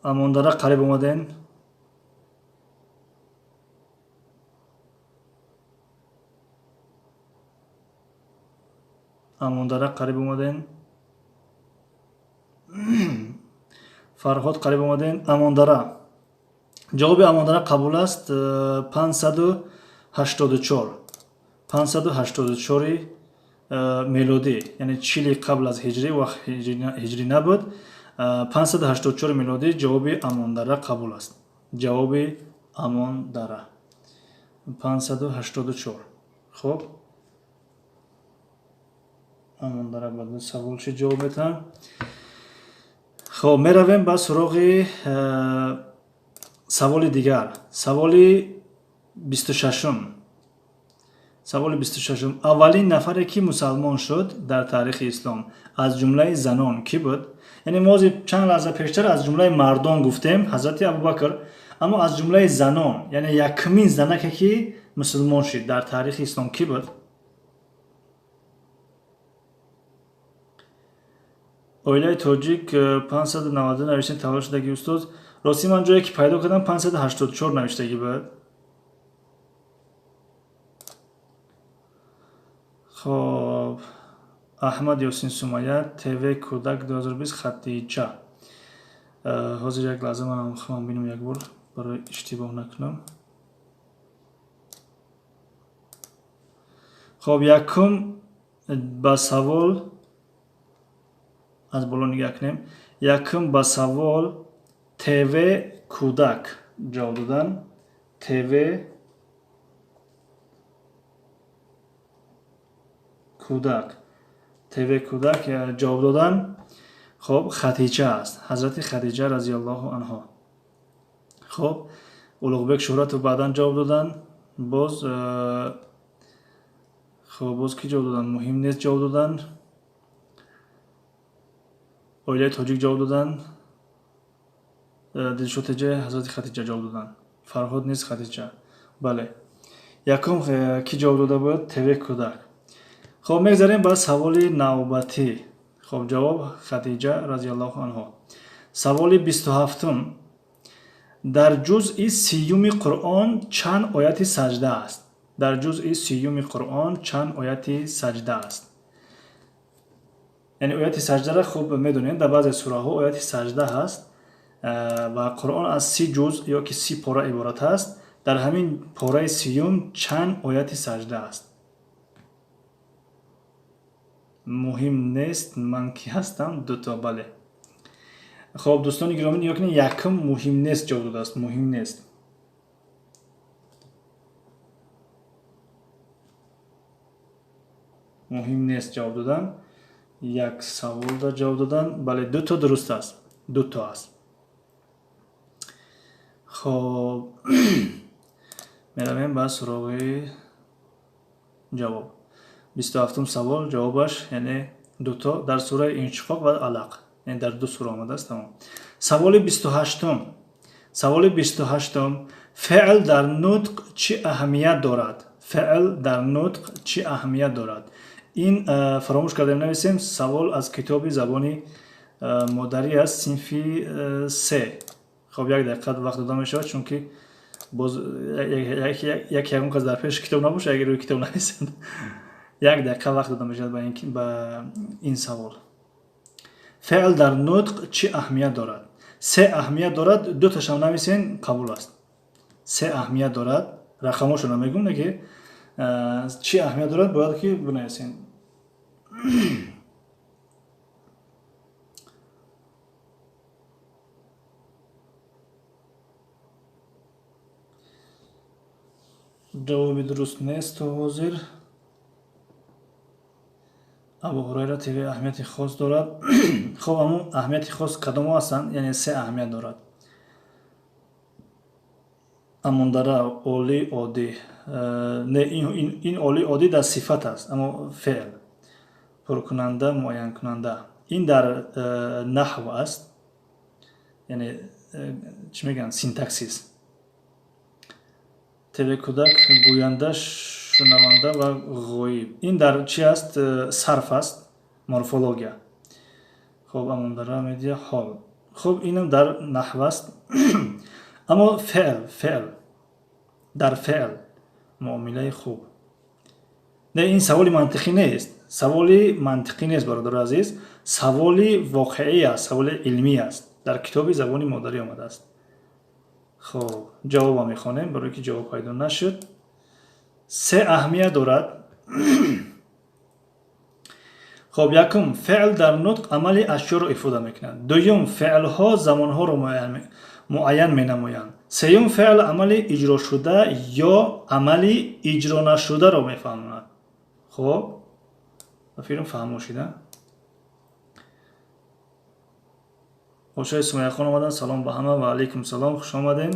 Амондара, қариб омадем. Амондара, қариб омадем. Фарҳод, қариб омадем. Амондара. Ҷавоби Амондара қабул аст. 584. 584 мелодӣ, яъне 40 қабл аз ҳиҷрӣ, вақт ҳиҷрӣ набуд. 584 мелодӣ ҷавоби Амондара қабул аст. Ҷавоби Амондара 584. Хоб, Амондара ба ду савол чӣ ҷавоб метаҳам. Хоб, меравем ба суроғи саволи дигар. Саволи 26-ум. Саволи 26-ум. Аввалин нафаре, ки мусалмон шуд дар таърихи ислом, аз ҷумлаи занон кӣ буд? Яъне мо чанд лаҳза пештар аз ҷумлаи мардон гуфтем, ҳазрати Абубакр, аммо аз ҷумлаи занон, яъне якумин занаке, ки мусулмон шуд дар таърихи ислом, кӣ буд? Оилаи тоҷик 592 навиштем таваллуд шудаги, устоз. Ростӣ, ман ҷое ки пайдо кардам, 584 навиштагӣ буд. Хоб, Аҳмад Ёсин, Сумая, ТВ Кӯдак 2020, Хатича. Ҳозир як лаҳза, манам худам бинам як бор, барои иштибоҳ накунам. Хоб, якум ба савол аз боло нигаҳ кунем. Якум ба савол ТВ Кӯдак ҷавоб додан. ТВ Кӯдак, ТВ Кӯдак ҷавоб додан. Хоб, Хатича аст, ҳазрати Хадиҷа разиаллоҳу анҳо. Хоб, Улуғбек Шӯҳратов баъдан ҷавоб додан. Боз, хоб, боз кӣ ҷавоб додан? Муҳим нест ҷавоб додан. Оилаи тоҷик ҷавоб додан. Дилшод Теҷа, ҳазрати Хатиҷа ҷавоб додан. Фарҳод низ Хатиҷа. Бале, якум кӣ ҷавоб дода буд? ТВ Кӯдак. Хоб, мегзарем ба саволи навбатӣ. Хоб, ҷавоб Хадиҷа разиаллоҳу анҳо. Саволи 27-ум. Дар ҷузъи 30-уми Қуръон чанд ояти саҷда аст? Дар ҷузъи 30-уми Қуръон чанд ояти саҷда аст? Яъне ояти саҷдара хуб медонем, дар баъзе сураҳо ояти саҷда ҳаст ва Қуръон аз 30 ҷузъ ё ки 30 пора иборат аст. Дар ҳамин пораи 30-ум чанд ояти саҷда аст? Муҳим нест, ман кӣ ҳастам, дуто, бале. Хоб, дӯстони гиромӣ, нигоҳ кунед, якум муҳим нест ҷавоб додааст. Муҳим нест. Муҳим нест ҷавоб додан. Як саволда ҷавоб додан. Бале, дуто дуруст аст, дуто аст. Хоб, меравем ба суроғи ҷавоб. 27-ум савол, ҷавобаш яъне дуто, дар сураи Иншиқоқ ва Алақ, яъне дар ду сура омадааст. Тамом. Саволи 28-ум. Саволи 28-ум. Феъл дар нутқ чӣ аҳамият дорад? Феъл дар нутқ чӣ аҳамият дорад? Ин фаромӯш кардем нависем, савол аз китоби забони модарӣ аст, синфи се. Хоб, як дақиқа вақт дода мешавад, чунки боз як ягон кас дар пеши китоб набошад, агар рӯи китоб нависад. Як дақиқа вақт дода мешавад ба ин савол. Феъл дар нутқ чӣ аҳамият дорад? Се аҳамият дорад, дуташам нависен, қабул аст. Се аҳамият дорад, рақамошо намегӯм, ки чӣ аҳамият дорад, бояд ки бинависен. Ҷавоби дуруст нест то ҳозир. Абу Ҳурайра ТВ аҳамияти хос дорад. Хоб, аммо аҳамияти хос кадомҳо ҳастанд? Яъне се аҳамият дорад. Амондара олӣ оддӣ. Не, ин олӣ оддӣ дар сифат аст, аммо феъл пуркунанда, муайянкунанда, ин дар наҳв аст, яъне чӣ мегӯянд, синтаксис. ТВ кӯдак, гӯянда, шунаванда ва ғоиб, ин дар чӣ аст? Сарф аст, морфология. Хоб, амондара медиа ҳол. Хуб, инам дар наҳв аст, аммо феъл дар феъл муомилаи хуб. Не, ин саволи мантиқӣ нест, саволи мантиқӣ нест, бародари азиз, саволи воқеӣ аст, саволи илмӣ аст, дар китоби забони модарӣ омадааст. Хоб, ҷавобам мехонем, барое ки ҷавоб пайдо нашуд. Се аҳамият дорад. Хоб, якум, феъл дар нутқ амали ашёро ифода мекунад. Дуюм, феълҳо замонҳоро муайян менамоянд. Сеюм, феъл амали иҷрошуда ё амали иҷронашударо мефаҳмонад. Хоб, ба филм фаҳмо шида. Ошаи Сумаяхон омаданд, салом ба ҳама, ва алайкум салом, хуш омадем.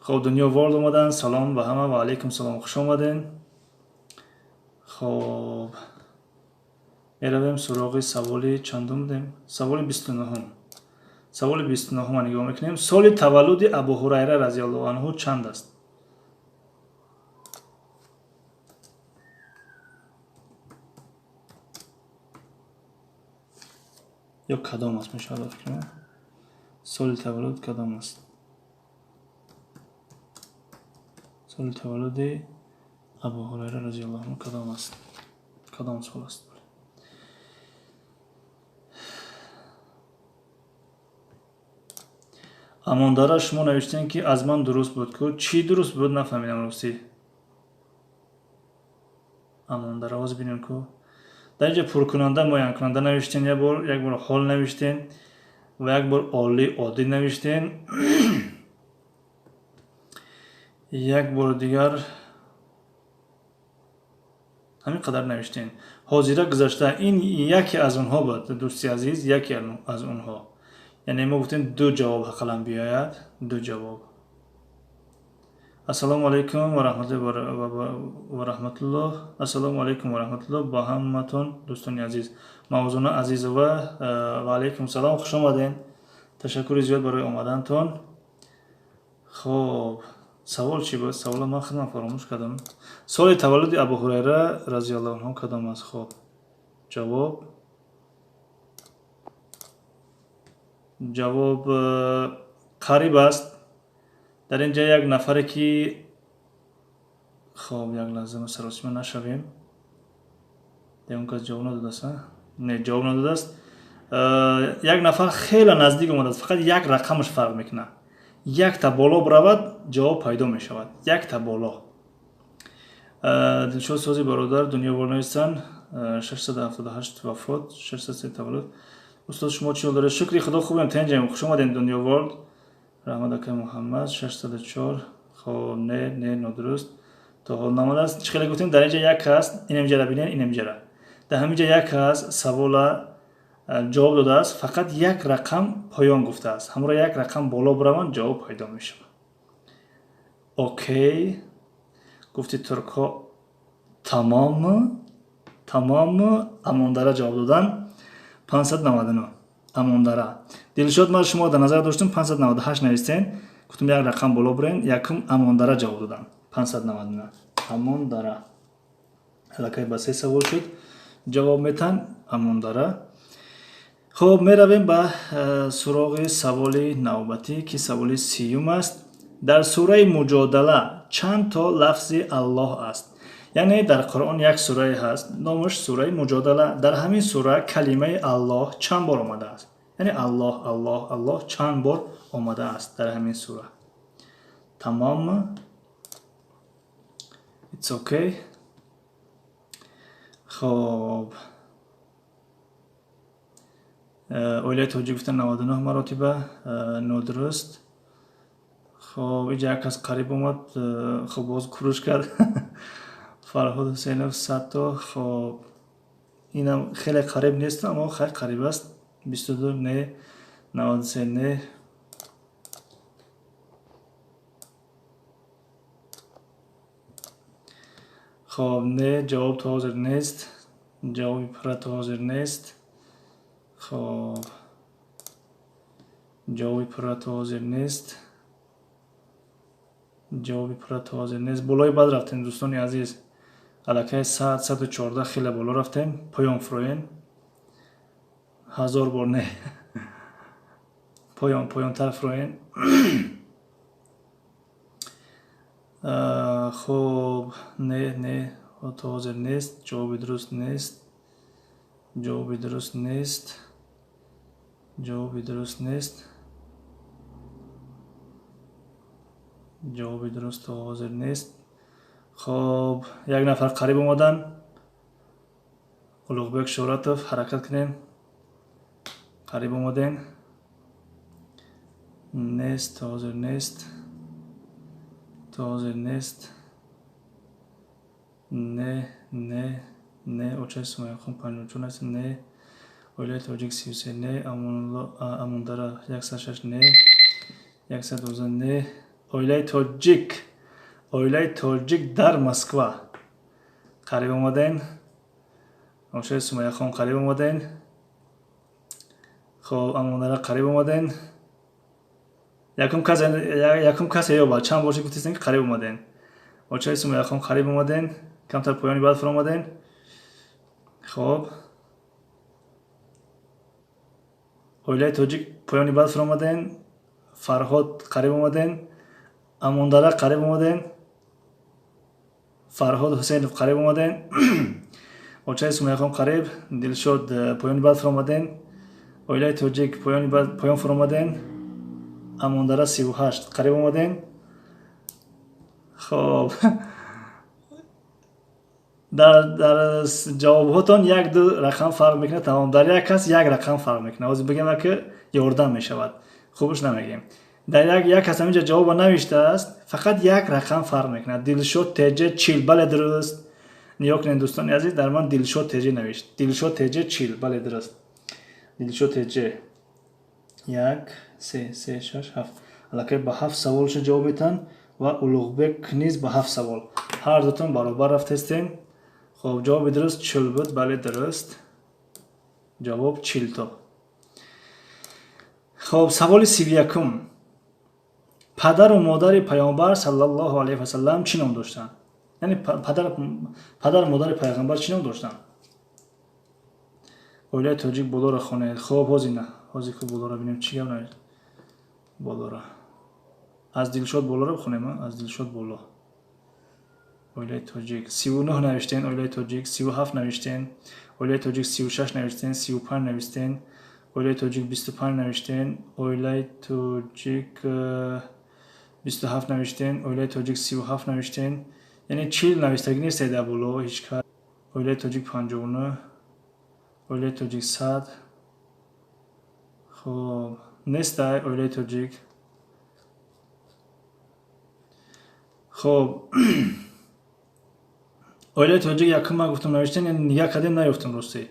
Хоб, Дунё Ворд омаданд, салом ба ҳама, ва алайкум салом, хуш омадем. Хоб, меравем суроғи саволи чандум будем? Саволи 29-ум. Саволи 29-ума нигоҳ мекунем. Соли таваллуди Абу Ҳурайра разиаллоҳу анҳу чанд аст? Ё кадом аст мешавад, фикр? Соли таваллуд кадом аст? Соли таваллуди Абу Ҳурайра разиаллоҳу анҳу кадом аст? Кадом сол аст? Амондара, шумо навиштем, ки аз ман дуруст буд ку. Чӣ дуруст буд, нафаҳмидам ростӣ. Амондара, ҳозир бинем ку. Дар инҷа пуркунанда, муайянкунанда навиштем як бор, як бор ҳол навиштем ва як бор олӣ оддӣ навиштем, як бори дигар ҳамин қадар навиштем. Ҳозира, гузашта, ин яке аз онҳо буд, дӯсти азиз, яке аз онҳо. Яъне мо гуфтем, ду ҷавоб ҳақалан биёяд, ду ҷавоб. Ассалому алайкум ва раҳматуллоҳ. Ассалому алайкум ва раҳматуллоҳ ба ҳаматон, дӯстони азиз. Мавзуна Азизова, ва алайкум салом, хуш омадем, ташаккури зиёд барои омадантон. Хоб, савол чӣ буд? Савола ман худам фаромӯш кардам. Соли таваллуди Абу Ҳурайра разиаллоҳу анҳу кадом аст? Хоб, ҷавоб қариб аст. Дар ин ҷа як нафаре ки, хоб, як лаҳза, саросима нашавем. Он кас ҷавоб надодааст, не, ҷавоб надодааст. Як нафар хеле наздик омадааст, фақат як рақамаш фарқ мекунад. Якта боло биравад, ҷавоб пайдо мешавад, якта боло. Дилшод сози, бародар, Дунё нависанд, 678 вафот, 603 таваллуд. Устод, шумо чӣ ҳол доред? Шукри Худо, хубем, тенҷем. Хуш омадем, Дунё Ворд. Раҳмат, акай Муҳаммад. 604. Хоб, не, не, нодуруст, то ҳол наомадааст. Чӣ хеле гуфтем, дар инҷа як аст, инамҷара бинед, инамҷара, дар ҳаминҷа як аст, савола ҷавоб додааст, фақат як рақам поён гуфтааст. Ҳамро як рақам боло бираванд, ҷавоб пайдо мешавад. Окей, гуфти туркҳо, тамом, тамом. Амондара ҷавоб додан, 599. Амондара, Дилшод, ман шумо дар назар доштам, 598 навистен, гуфтам як рақам боло бирен. Якум Амондара ҷавоб додам, 599. Амондара. Аллакай ба се савол шуд. Ҷавоб метан Амондара. Хуб, меравем ба суроғи саволи навбатӣ, ки саволи сиюм аст. Дар сураи Муҷодала чанд то лафзи Аллоҳ аст? Яъне дар Қуръон як сурае ҳаст, номаш сураи Муҷодала. Дар ҳамин сура калимаи Аллоҳ чанд бор омадааст? Яъне Аллоҳ, Аллоҳ, Аллоҳ чанд бор омадааст дар ҳамин сура? Тамом, it's okay. Хоб, оилаи тоҷик гуфта 99 маротиба, нодуруст. Хоб, иҷа як кас қариб омад, хоб, боз куруш кард. Фарҳод Ҳусейнов 100 то. Хоб, инам хеле қариб нест, аммо хеле қариб аст. 22 не, 93 не. Хоб, не, ҷавоб то ҳозир нест, ҷавоби пурра то ҳозир нест. Хоб, ҷавоби пурра то ҳозир нест, ҷавоби пурра то ҳозир нест. Болои бад рафтем, дӯстони азиз, аллакай 100, 114, хеле боло рафтем. Поён фуроен. 1000 бор не, поён, поёнтар фуроен. Хоб, не, не, то ҳозир нест, ҷавоби дуруст нест, ҷавоби дуруст нест, ҷавоби дуруст нест, ҷавоби дуруст то ҳозир нест. Хоб, як нафар қариб омадан, Улуғбек Шӯҳратов. Ҳаракат кунем, қариб омадем. Нест, то ҳозир нест, то ҳозир нест. Не, не, не. Очаи Сумайяхон 54 аст, не. Оилаи тоҷик 33, не. Амондара 106, не. 112, не. Оилаи тоҷик, оилаи тоҷик дар Москва қариб омадем. Очаи Сумайяхон қариб омадем. Хоб, Амондара қариб омадем. Якум кас, якум кас ёба, чанд бор гуфтистем, ки қариб омадем. Очаи Сумайяхон қариб омадем, камтар поёни баъд фуромадем. Хоб, оилаи тоҷик поёни баъд фуромадем. Фарҳод қариб омадем. Амондара қариб омадем. Фарҳод Ҳусейнов қариб омадем. Очаи Сумайяхон қариб. Дилшод, поёни баъд фуромадем. Оилаи тоҷик поёни баъд поён фуромадем. Амондара 38 қариб омадем. Хоб, дар ҷавобҳотон як ду рақам фарқ мекунад, тамом. Дар як кас як рақам фарқ мекунад. Ҳозир бигем, ки ёрдам мешавад, хубш намегем. Дар як кас ҳаминҷа ҷавоба навиштааст, фақат як рақам фарқ мекунад. Дилшод Теҷе 40, бале, дуруст. Нигоҳ кунед, дӯстони азиз, дар ман Дилшод Теҷе навишт. Дилшод Теҷе 40, бале, дуруст. Дилшод Теҷе як, се, се, шаш, ҳафт, аллакай ба ҳафт саволша ҷавоб метаҳанд ва Улуғбек низ ба ҳафт савол. Ҳар дутон баробар рафтестем. Хоб, ҷавоби дуруст 40 буд, бале, дуруст, ҷавоб 40 то. Хоб, саволи 31-ум. Падару модари Паёмбар саллаллоҳу алайҳи васалам чӣ ном доштанд? Яъне падару модари Пайғамбар чӣ ном доштанд? Оилаи тоҷик, болоро хонед. Хоб, ҳозир на, ҳозир ку болоро бинем, чӣ гап навишт болоро. Аз Дилшод болоро бихонем, аз Дилшод боло. Оилаи тоҷик 39 навиштен, оилаи тоҷик 37 навиштен, оилаи тоҷик 36 навиштен, 35 навиштен, оилаи тоҷик 25 навиштен, оилаи тоҷик 27 навиштен, оилаи тоҷик 37 навиштен. Яъне 40 навиштагӣ нестед дар боло ҳеҷ кас. Оилаи тоҷик 59, оилаи тоҷик 100. Хоб, нестай оилаи тоҷик. Хоб, оилаи тоҷик якум ман гуфтам навиштен, яъне нигаҳ кардем, наёфтем. Ростӣ,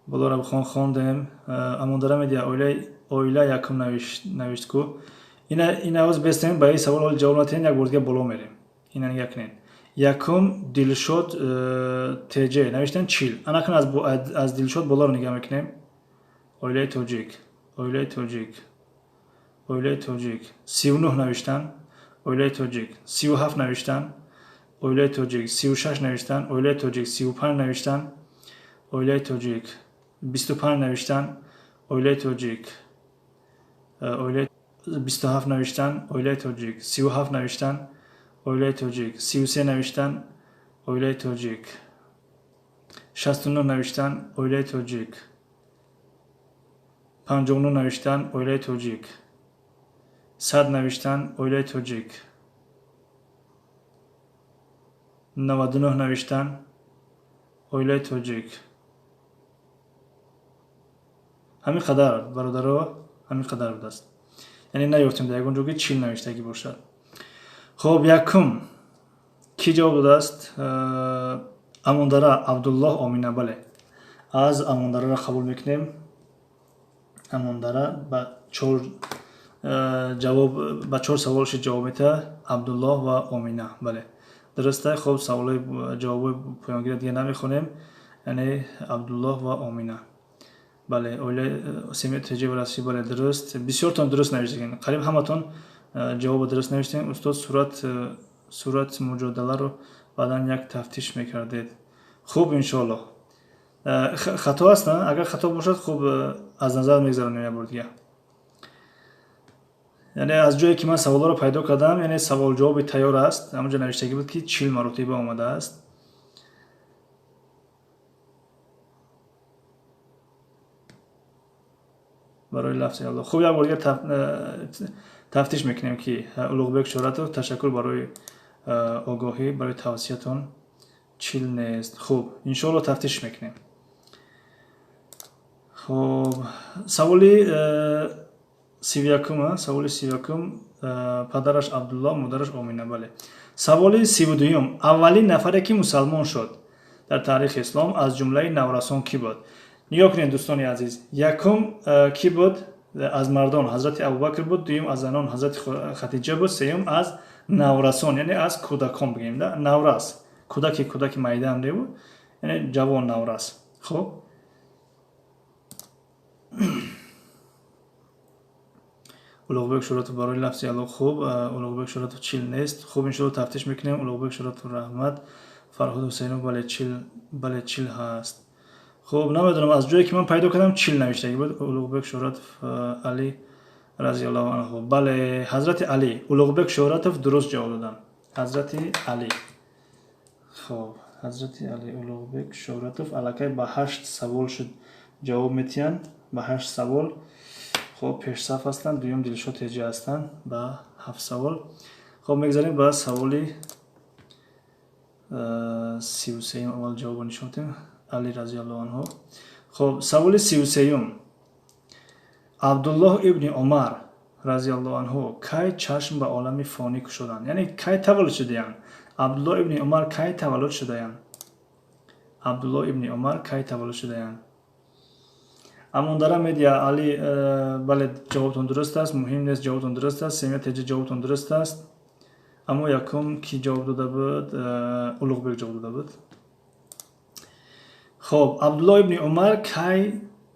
болоро бихон, хондем. Амондара медиҳа, оила якум навишт ку. Ина ҳоз бестем, ба ин савол ҳоли ҷавоб натиҳем, як бор дига боло мерем. Ина нигаҳ кунед, якум Дилшод Теҷе навиштан 40. Анакун аз Дилшод болоро нигаҳ мекунем. Оилаи тоҷик, оилаи тоҷик, оилаи тоҷик 39 навиштан, оилаи тоҷик 37 навиштан. Оилаи тоҷик 36 навиштанд. Оилаи тоҷик 35 навиштанд. Оилаи тоҷик 25 навиштанд. Оилаи тоҷик оилаи 27 навиштанд. Оилаи тоҷик 37 навиштанд. Оилаи тоҷик 33 навиштанд. Оилаи тоҷик 69 навиштанд. Оилаи тоҷик 59 навиштанд. Оилаи тоҷик 100 навиштанд. Оилаи тоҷик 99 навиштанд. Оилаи тоҷик. Ҳамин қадар, бародаро, ҳамин қадар будааст. Яъне наёфтем дар ягон ҷо ки 40 навиштагӣ бошад. Хоб, якум кӣ ҷавоб додааст? Амондара Абдуллоҳ Омина. Бале, аз Амондараро қабул мекунем. Амондара ба чор ҷавоб, ба чор саволши ҷавоб метаҳад. Абдуллоҳ ва Омина. Бале, дуруста. Хоб, саволои ҷавобои поёнгиро дига намехонем. Яъне Абдуллоҳ ва Омина. Бале, оилаи Семия Теҷиева расӣ. Бале, дуруст. Бисёртон дуруст навиштагин. Қариб ҳаматон ҷавобо дуруст навиштем. Устод, сурат муҷодаларо баъдан як тафтиш мекардед. Хуб, иншоаллоҳ. Хато аст, на? Агар хато бошад, хуб, аз назар мегзаронем як бор дига. Яъне аз ҷое ки ман саволҳоро пайдо кардам, яъне савол-ҷавоби тайёр аст, ҳамонҷо навиштагӣ буд ки 40 маротиба омадааст. Барои лафзи Аллоҳ. Хуб, як бор дига тафтиш мекунем ки Улуғбек Шӯҳратов, ташаккур барои огоҳӣ, барои тавсиятон. 40 нест. Хуб, иншоаллоҳ тафтиш мекунем. Хуб, саволи 31-ум, саволи 31-ум, падараш Абдуллоҳ, модараш Омина. Бале. Саволи 32-юм. Аввалин нафаре ки мусалмон шуд дар таърихи ислом аз ҷумлаи наврасон кӣ буд? Нигоҳ кунед, дӯстони азиз. Якум кӣ буд? Аз мардон ҳазрати Абубакр буд, дуюм аз занон ҳазрати Хатиҷа буд, сеюм аз наврасон, яъне аз кӯдакон бигем, да? Наврас. Кӯдаки, кӯдаки майдаам небуд, яъне ҷавон наврас. Хуб, Улуғбек Шӯҳратов барои лафзи Аллоҳ. Хуб, Улуғбек Шӯҳратов 40 нест. Хуб, иншоаллоҳ тафтиш мекунем. Улуғбек Шӯҳратов, раҳмат. Фарҳод Ҳусейнов, бале, 40, бале, 40 ҳаст. Хуб, намедонам, аз ҷое ки ман пайдо кардам 40 навиштагӣ буд. Улуғбек Шӯҳратов, Али разияллоҳу анҳу. Бале, ҳазрати Али. Улуғбек Шӯҳратов дуруст ҷавоб доданд. Ҳазрати Али. Хуб, ҳазрати Али. Улуғбек Шӯҳратов аллакай ба 8 савол шуд ҷавоб метиҳанд, ба 8 савол. Хуб, пешсаф ҳастанд, дуюм Дилшод Теҷи ҳастанд ба 7 савол. Хуб, мегзарем ба саволи 33-юм. Аввал ҷавобо нишон медиҳем. Али разияллоҳу анҳу. Хуб, саволи 33-юм. Абдуллоҳ ибни Умар разияллоҳу анҳу кай чашм ба олами фонӣ кушоданд? Яъне кай таваллуд шудаянд? Абдуллоҳ ибни Умар кай таваллуд шудаянд? Абдуллоҳ ибни Умар кай таваллуд шудаянд? Амондара медиа Али, бале, ҷавобтон дуруст аст, муҳим нест, ҷавобтон дуруст аст. Семия Теҷи, ҷавобтон дуруст аст. Аммо якум кӣ ҷавоб дода буд? Улуғбек ҷавоб дода буд. Хуб, Абдуллоҳ ибни Умар кай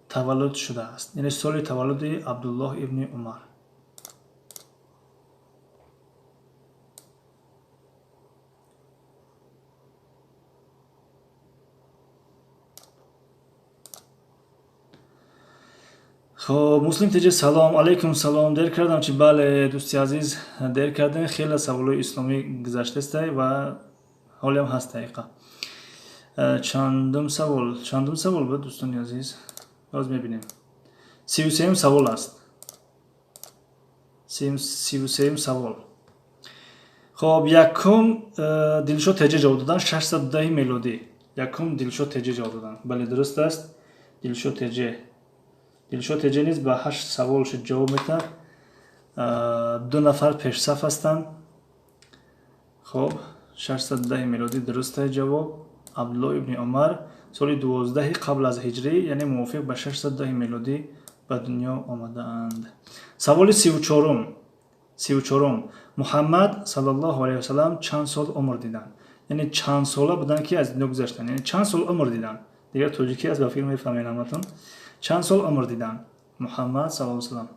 таваллуд шудааст? Яъне соли таваллуди Абдуллоҳ ибни Умар. Хуб, Муслим Теҷи, салом алайкум, салом. Дер кардам чи? Бале, дӯсти азиз, дер кардем. Хеле саволҳои исломӣ гузаштастай ва ҳолиам ҳаст дақиқа. Чандум савол? Чандум савол буд, дӯстони азиз? Боз мебинем. 33-юм савол аст. 33-юм савол. Хуб, якум Дилшод Теҷи ҷавоб доданд, 610 мелодӣ. Якум Дилшод Теҷи ҷавоб доданд. Бале, дуруст аст. Дилшод Теҷи. Дилшод Теҷи низ ба 8 савол шуд ҷавоб метаҳад. 2 нафар пешсаф ҳастанд. Хуб, 610 мелодӣ дуруст аст ҷавоб. Абдуллоҳ ибни Умар соли 12 қабл аз ҳиҷрӣ, яъне мувофиқ ба 610 мелодӣ ба дунё омадаанд. Саволи 34-ум. 34-ум. Муҳаммад саллаллоҳу алайҳи васаллам чанд сол умр диданд? Яъне чанд сола буданд ки аз дунё гузаштанд? Яъне чанд сол умр диданд? Дигар тоҷикӣ аст, ба фикр мефаҳмед ҳаматон. Чанд сол умр диданд? Муҳаммад саллаллоҳу алайҳи васаллам.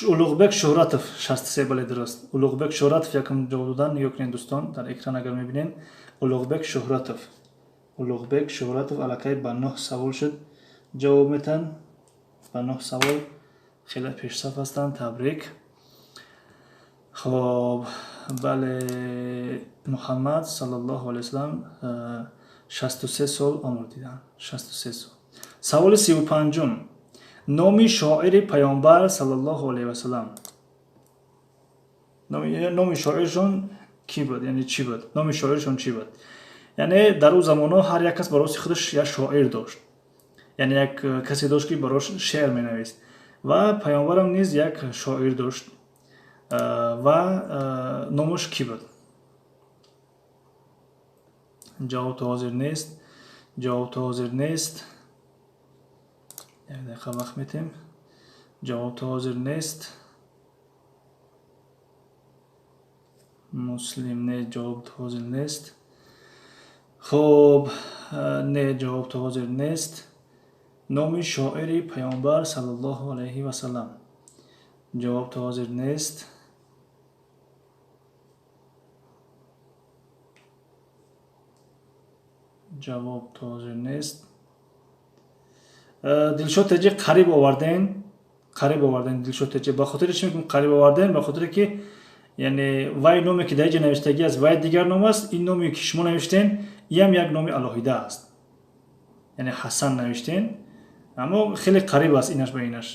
Улуғбек Шӯҳратов 63, бале дуруст. Улуғбек Шӯҳратов якум ҷавоб додан. Нигоҳ кунед дӯстон, дар экран агар мебинед, Улуғбек Шӯҳратов. Улуғбек Шӯҳратов аллакай ба 9 савол шуд ҷавоб метан. Ба 9 савол хеле пешсаф ҳастанд. Табрик. Хоб, бале, Муҳаммад саллаллоҳу алайҳи васаллам 63 сол умр диданд. 63 сол. Саволи 35-ум. Номи шоири паёмбар саллаллоҳу алайҳи васаллам. Номи шоиршон кӣ буд? Яъне чӣ буд? Номи шоиршон чӣ буд? Яъне дар ӯ замонҳо ҳар як кас барои худаш як шоир дошт. Яъне як касе дошт, ки барош шеър менавист. Ва паёмбарам низ як шоир дошт. Ва номаш кӣ буд? Ҷавоб то ҳозир нест. Ҷавоб то ҳозир нест. Як дақиқа вақт метем. Ҷавоб то ҳозир нест. Муслим не, ҷавоб то ҳозир нест. Хоб, не, ҷавоб то ҳозир нест. Номи шоири паёмбар саллаллоҳу алайҳи васаллам. Ҷавоб то ҳозир нест. Ҷавоб то ҳозир нест. Дилшод Теҷи қариб оварден. Қариб оварден Дилшод Теҷи. Ба хотири чӣ мегӯм қариб оварден? Ба хотире ки яъне вай номе ки дар инҷа навиштагӣ аст, вай дигар ном аст. Ин номе ки шумо навиштен, иам як номи алоҳида аст. Яъне Ҳасан навиштен, аммо хеле қариб аст инаш ба инаш.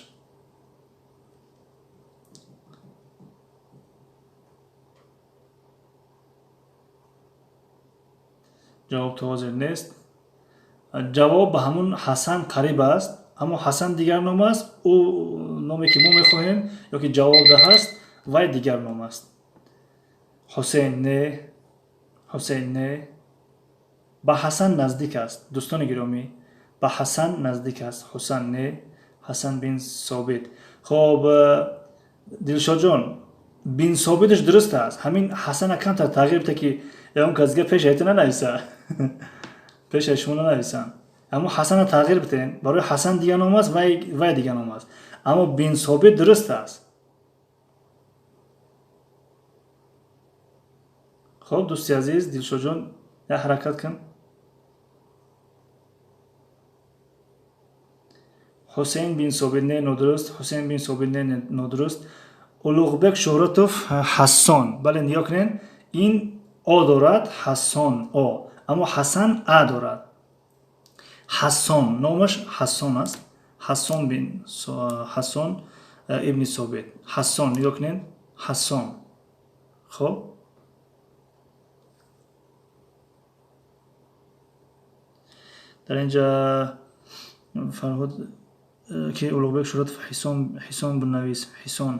Ҷавоб то ҳозир нест. Ҷавоб ба ҳамун Ҳасан қариб аст, аммо Ҳасан дигар ном аст. Ӯ номе ки мо мехоҳем ё ки ҷавоб да ҳаст, вай дигар ном аст. Ҳусейн не, Ҳусейн не. Ба Ҳасан наздик аст, дӯстони гиромӣ, ба Ҳасан наздик аст. Ҳусан не, Ҳасан бин Собит. Хоб, Дилшодҷон, бин Собиташ дуруст аст. Ҳамин Ҳасана камтар тағйир бида, ки ягон кас дига пеш айта нанависа. Пеш аз шумо нанависанд. Аммо Ҳасана тағйир бидем. Барои Ҳасан дигар ном аст, вай дигар ном аст. Аммо бин Собит дуруст аст. Хоб, дӯсти азиз, Дилшодҷон, як ҳаракат кун. Ҳусейн бин Собит не, нодуруст. Ҳусейн бин Собит не, нодуруст. Улуғбек Шӯҳратов Ҳассон. Бале, нигоҳ кунед, ин о дорад, Ҳассон о, аммо Ҳасан а дорад. Ҳассон, номаш Ҳассон аст. Ҳассон бин Ҳассон ибни Собит. Ҳассон, нигоҳ кунед, Ҳассон. Хоб, дар инҷа Фарҳод ки Улуғбек Шӯҳратов Ҳисон, Ҳисон бинавис, Ҳисон.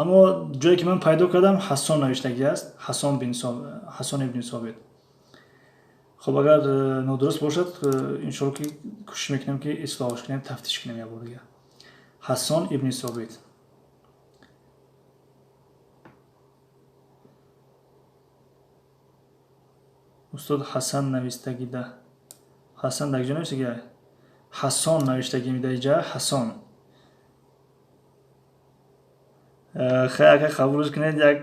Аммо ҷое ки ман пайдо кардам, Ҳассон навиштагӣ аст. Ҳассон бин Ҳассон ибни Собит. Хоб, агар нодуруст бошад, иншоалло ки кӯшиш мекунем ки ислоҳаш кунем, тафтиш кунем як бор дигар. Ҳассон ибни Собит. Устод Ҳасан навистагида. Ҳасан дар куҷо навиштагӣ? Ҳассон навиштагӣ дар инҷа, Ҳассон. Хай, агар қабулш кунед, як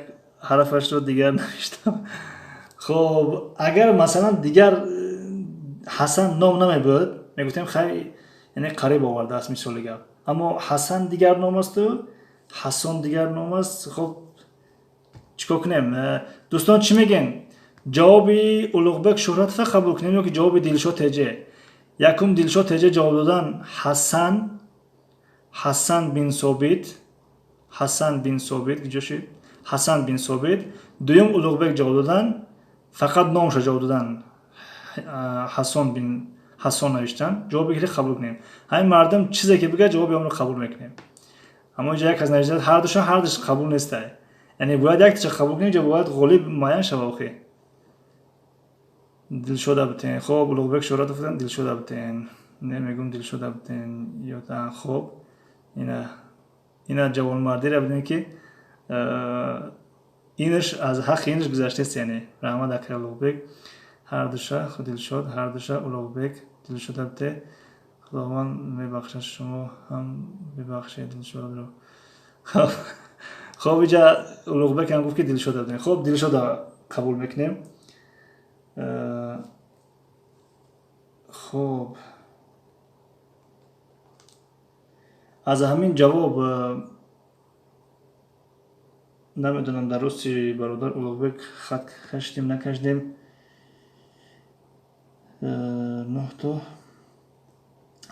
ҳарфашро дигар навиштам. Хоб, агар масалан дигар Ҳасан ном намебуд, мегуфтем хай, яъне қариб овардааст мисоли гап. Аммо Ҳасан дигар ном асту Ҳассон дигар ном аст. Хоб, чикор кунем? Дӯстон, чӣ мегӯен? Ҷавоби Улуғбек Шӯҳратова қабул кунем ё ки ҷавоби Дилшод Теҷе? Якум Дилшод Теҷе ҷавоб додан Ҳасан, Ҳасан бин Собит, Ҳасан бин Собит, куҷо шуд? Ҳасан бин Собит. Дуюм Улуғбек ҷавоб додан, фақат номашро ҷавоб додан, Ҳассон бин Ҳассон навиштан. Ҷавоби ки қабул кунем. Ҳамин мардум чизе ки бигӯяд, ҷавоби онро қабул мекунем. Аммо инҷа як кас навиштааст, ҳардушон, ҳардуш қабул нестай. Яъне бояд якташа қабул кунем, ҷо бояд ғолиб муайян шава охи. Дилшод Абтен. Хоб, Улуғбек Шӯҳратов Дилшод Абтен. Не, мегӯм Дилшод Абтен. Ё хоб, ина ҷавонмардиро бинед ки инаш аз ҳаққи инаш гузаштааст, яъне раҳмат акай Улуғбек. Ҳардуша Дилшод, ҳардуша Улуғбек, Дилшод Абте. Худованд мебахшад, шумо ҳам бибахшед Дилшодро. Хоб, иҷа Улуғбек ҳам гуфт, ки Дилшода бидем. Хоб, Дилшода қабул мекунем. Хоб, аз ҳамин ҷавоб намедонам, дар рости бародар Улуғбек хат кашидем, накашидем. Нӯҳто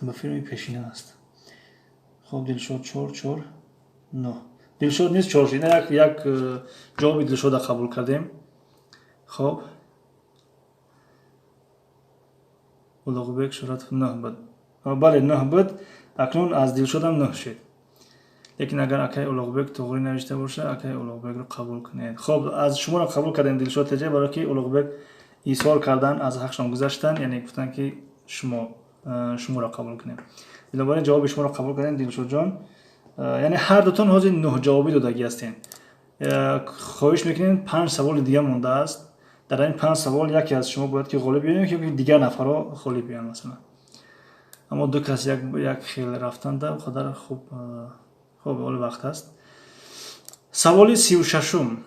ба филми пешина аст. Хоб, Дилшод чор, чор, нӯҳ. Дилшод низ чор шуд. Як ҷавоби Дилшода қабул кардем. Хоб, Улуғбек Шӯҳратов нӯҳ буд. Бале, нӯҳ буд. Акнун аз Дилшодам нӯҳ шуд. Лекин агар акай Улуғбек тоғрӣ навишта боша, акай Улуғбекро қабул кунед. Хоб, аз шуморо қабул кардем, Дилшод теҷа, барое ки Улуғбек исор кардан, аз ҳақшон гузаштан, яъне гуфтанд, ки шуморо қабул кунем. Бинобар ин ҷавоби шуморо қабул кардем, Дилшодҷон. Яъне ҳар дутон ҳозир нӯҳ ҷавобӣ додагӣ ҳастем. Хоҳиш мекунем, панҷ саволи дига мондааст. Дар ин панҷ савол яке аз шумо бояд ки ғолиб биёем, ки дигар нафарҳо ғолиб биёянд, масалан. Аммо ду кас як хел рафтанда қадар хуб. Хоб, ҳоли вақт аст. Саволи 36-ум: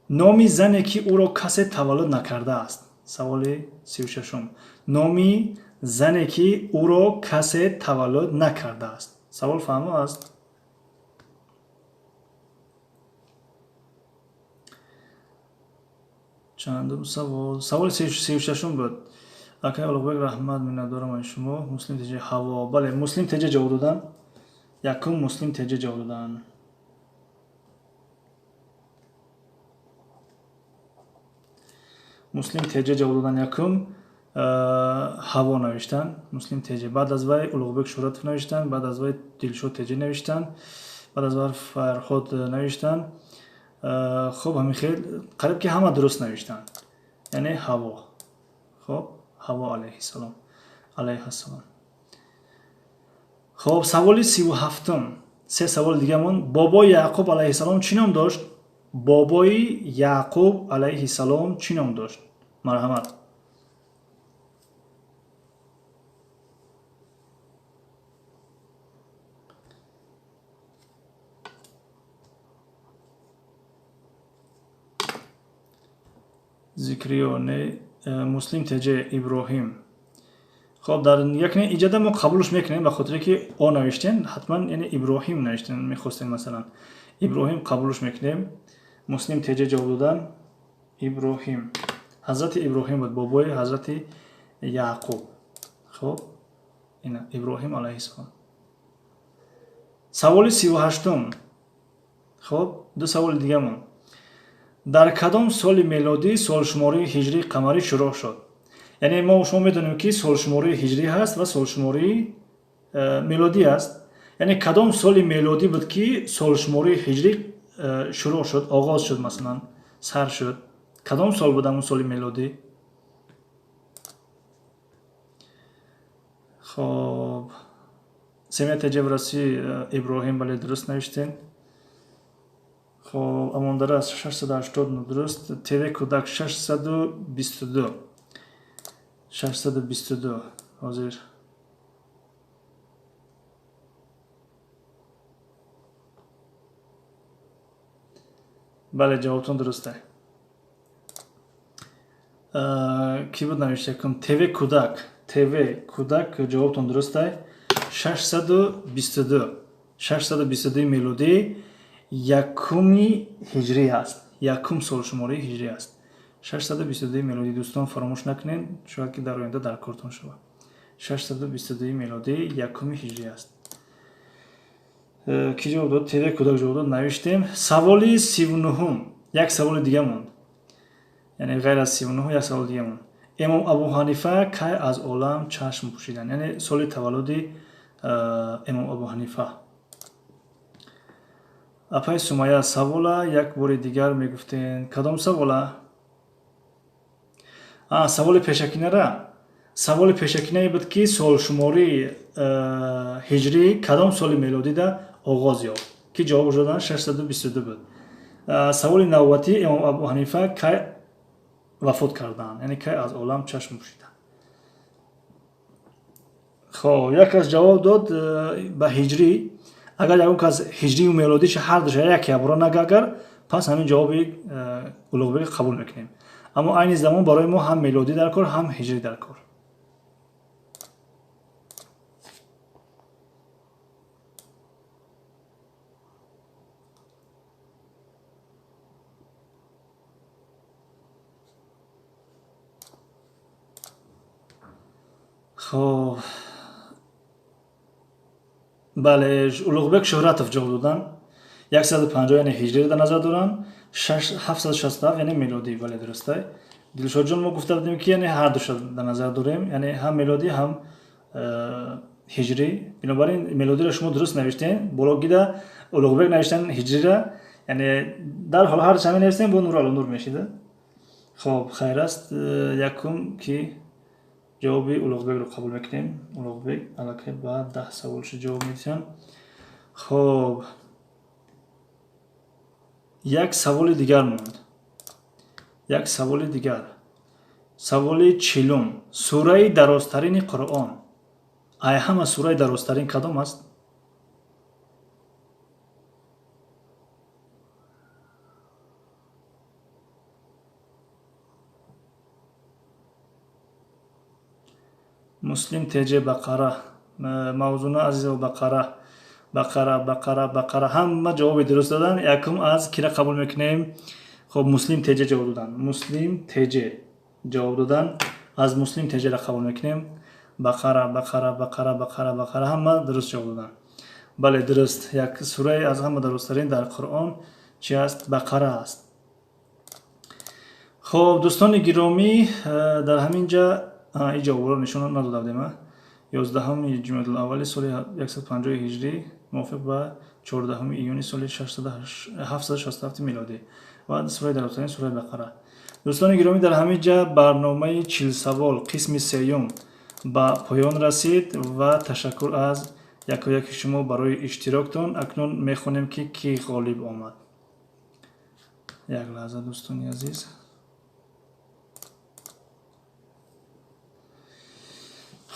номи зане, ки ӯро касе таваллуд накардааст. Саволи 36-ум: номи зане, ки ӯро касе таваллуд накардааст. Савол фаҳмо аст? Чандум савол? Саволи 36-ум буд. Акай Улуғбек, раҳмат, миннатдорам аз шумо. Муслим теҷа, ҳаво. Бале, Муслим теҷа ҷавоб додан. Якум Муслим теҷа ҷавоб додан. Муслим теҷа ҷавоб додан якум, ҳаво навиштан Муслим теҷа. Баъд аз вай Улуғбек Шӯҳратов навиштан, баъд аз вай Дилшод теҷа навиштан, баъд аз вай Фарҳод навиштан. Хоб, ҳамин хел қариб ки ҳама дуруст навиштанд, яъне ҳаво. Хоб, Ҳаво алайҳиссалом, алайҳассалом. Хоб, саволи 37-ум, се саволи дигамон. Бобои Яъқуб алайҳиссалом чӣ ном дошт? Бобои Яъқуб алайҳиссалом чӣ ном дошт? Марҳамат. Зикриё не, Муслим теҷе, Иброҳим. Хоб, дар як иҷода мо қабулш мекунем, ба хотире ки о навиштем, ҳатман, яъне Иброҳим навиштем мехостем, масалан, Иброҳим қабулш мекунем. Муслим теҷе ҷавоб додан, Иброҳим, ҳазрати Иброҳим буд бобои ҳазрати Яъқуб. Хоб, ина Иброҳим алайҳиссалом. Саволи 38-ум. Хоб, ду саволи дигамон. Дар кадом соли мелодӣ солшумории ҳиҷрии қамарӣ шурӯъ шуд? Яъне мо шумо медонем, ки солшумории ҳиҷрӣ ҳаст ва солшумории мелодӣ аст. Яъне кадом соли мелодӣ буд, ки солшумории ҳиҷрӣ шурӯъ шуд, оғоз шуд, масалан, сар шуд? Кадом сол буд ҳамун соли мелодӣ? Хоб, Семия теҷа в России, Иброҳим, бале, дуруст навиштем. Хоб, Амондара 680 дуруст. ТВ Кӯдак 622, 622 ҳозир. Бале, ҷавобтон дуруста. Кӣ буд навишта кун? ТВ Кӯдак, ТВ Кӯдак, ҷавобтон дурустай. 622, 622 мелодӣ якуми ҳиҷрӣ аст, якум солшумории ҳиҷрӣ аст, 622 мелодӣ. Дӯстон, фаромӯш накунед, шояд ки дар оянда дар кортон шавад. 622 мелодӣ якуми ҳиҷрӣ аст. Кӣ ҷавоб дод? ТВ Кӯдак ҷавоб дод, навиштем. Саволи 39-ум, як саволи дига монд, яъне ғайр аз 39-ум як саволи дига монд. Имом Абу Ҳанифа кай аз олам чашм пӯшиданд? Яъне соли таваллуди имом Абу Ҳанифа. Апай Сумая, савола як бори дигар мегуфтен. Кадом савола? Саволи пешакинара. Саволи пешакинае буд, ки солшумории ҳиҷрӣ кадом соли мелодида оғоз ёфт, ки ҷавоб додан 622 буд. Саволи навбатӣ: имом Абу Ҳанифа кай вафот карданд, яъне кай аз олам чашм пӯшиданд? Хоб, як кас ҷавоб дод ба ҳиҷрӣ. Агар ягон кас ҳиҷрию мелодиша ҳар душа як ябро нага, агар пас ҳамин ҷавоби Улуғбек қабул мекунем. Аммо айни замон барои мо ҳам мелодӣ дар кор, ҳам ҳиҷрӣ дар кор. Хоб, бале, Улуғбек Шӯҳратов ҷавоб додан. 150 яъне ҳиҷриро дар назар доранд, 767 яъне мелодӣ. Бале, дурустай. Дилшодҷон, мо гуфта будем, ки яъне ҳар душа дар назар дорем, яъне ҳам мелодӣ, ҳам ҳиҷрӣ. Бинобар ин мелодиро шумо дуруст навиштем, боло гида Улуғбек навиштан ҳиҷрира, яъне дар ҳол ҳар чаме навистем, бо нур ало нур мешида. Хоб, хайр аст. Якум ки ҷавоби Улуғбекро қабул мекунем. Улуғбек аллакай ба 10 саволшо ҷавоб медиҳанд. Хоб, як саволи дигар монд, як саволи дигар, саволи 40-ум. Сураи дарозтарини Қуръон. Ай ҳама сураи дарозтарин кадом аст? Муслим Теҷе, Бақара. Мавзуна Азизова, Бақара, Бақара, Бақара, Бақара. Ҳама ҷавоби дуруст додан. Якум аз кира қабул мекунем? Хоб, Муслим Теҷе ҷавоб додан. Муслим Теҷе ҷавоб додан. Аз Муслим Теҷера қабул мекунем. Бақара, Бақара, Бақара, Бақара, Бақара. Ҳама дуруст ҷавоб додан. Бале, дуруст. Як сураи аз ҳама дарозтарин дар Қуръон чи аст? Бақара аст. Хоб, дӯстони гиромӣ, дар ҳамин ҷа ин ҷавобро нишон надода будем. 11-уми ҷумъадулаввали соли 150 ҳиҷрӣ мувофиқ ба 14-уми июни соли 767 милодӣ ва сураи дарозтарин сураи Бақара. Дӯстони гиромӣ, дар ҳамин ҷа барномаи 40 савол қисми сеюм ба поён расид ва ташаккур аз якояки шумо барои иштироктон. Акнун мехонем, ки кӣ ғолиб омад. Як лаҳза, дӯстони азиз.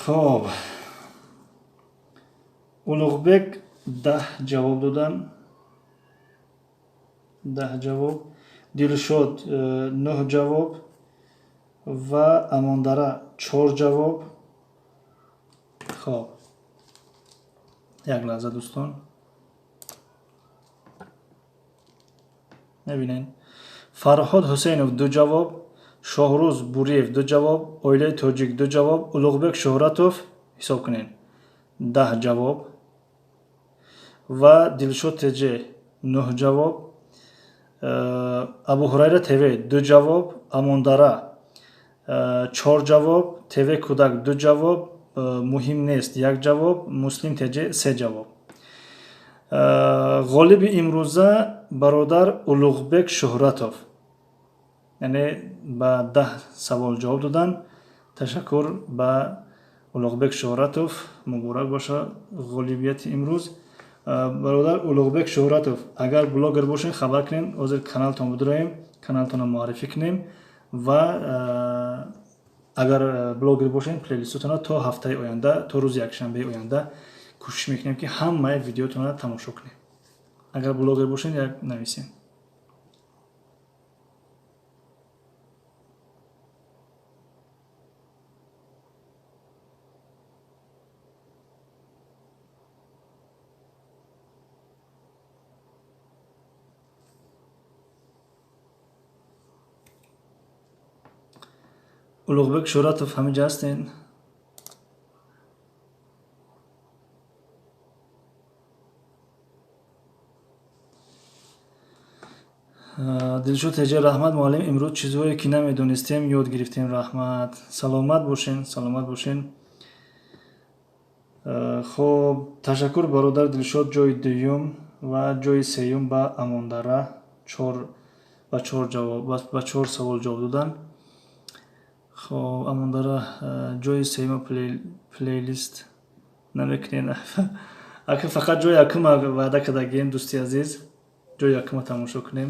Хоб, Улуғбек 10 ҷавоб додан, 10 ҷавоб, Дилшод нӯҳ ҷавоб ва Амондара чор ҷавоб. Хоб, як лаҳза, дӯстон, мебинед. Фарҳод Ҳусейнов ду ҷавоб, Шоҳрӯз Буриев ду ҷавоб, Оилаи Тоҷик ду ҷавоб, Улуғбек Шӯҳратов, ҳисоб кунед, 10 ҷавоб ва Дилшод Теҷе нӯҳ ҷавоб, Абуҳурайра ТВ ду ҷавоб, Амондара чор ҷавоб, ТВ Кӯдак ду ҷавоб, Муҳим нест як ҷавоб, Муслим Теҷе се ҷавоб. Ғолиби имрӯза бародар Улуғбек Шӯҳратов, яъне ба 10 савол ҷавоб доданд. Ташаккур ба Улуғбек Шӯҳратов, муборак боша ғолибияти имрӯз. Бародар Улуғбек Шӯҳратов, агар блогер бошед, хабар кунед, ҳозир каналтон бидураем, каналтонро муаррифӣ кунем ва агар блогер бошед, плейлистотонро то ҳафтаи оянда, то рӯзи якшанбеи оянда кӯшиш мекунем, ки ҳамаи видеотонро тамошо кунем. Агар блогер бошед, як нависем. Улуғбек Шӯҳратов, ҳаминҷа ҳастен? Дилшод Теҷа: раҳмат, муаллим, имрӯз чизҳое ки намедонистем, ёд гирифтем, раҳмат. Саломат бошен, саломат бошен. Хоб, ташаккур, бародар Дилшод, ҷои дуюм ва ҷои сеюм ба Амондара, чор ба чор ҷавоб, ба чор савол ҷавоб додан. Хоб, Амондара, ҷои сеюма плейлист намекунед? Ака, фақат ҷои якума ваъда кардагием, дӯсти азиз, ҷои якума тамошо кунем,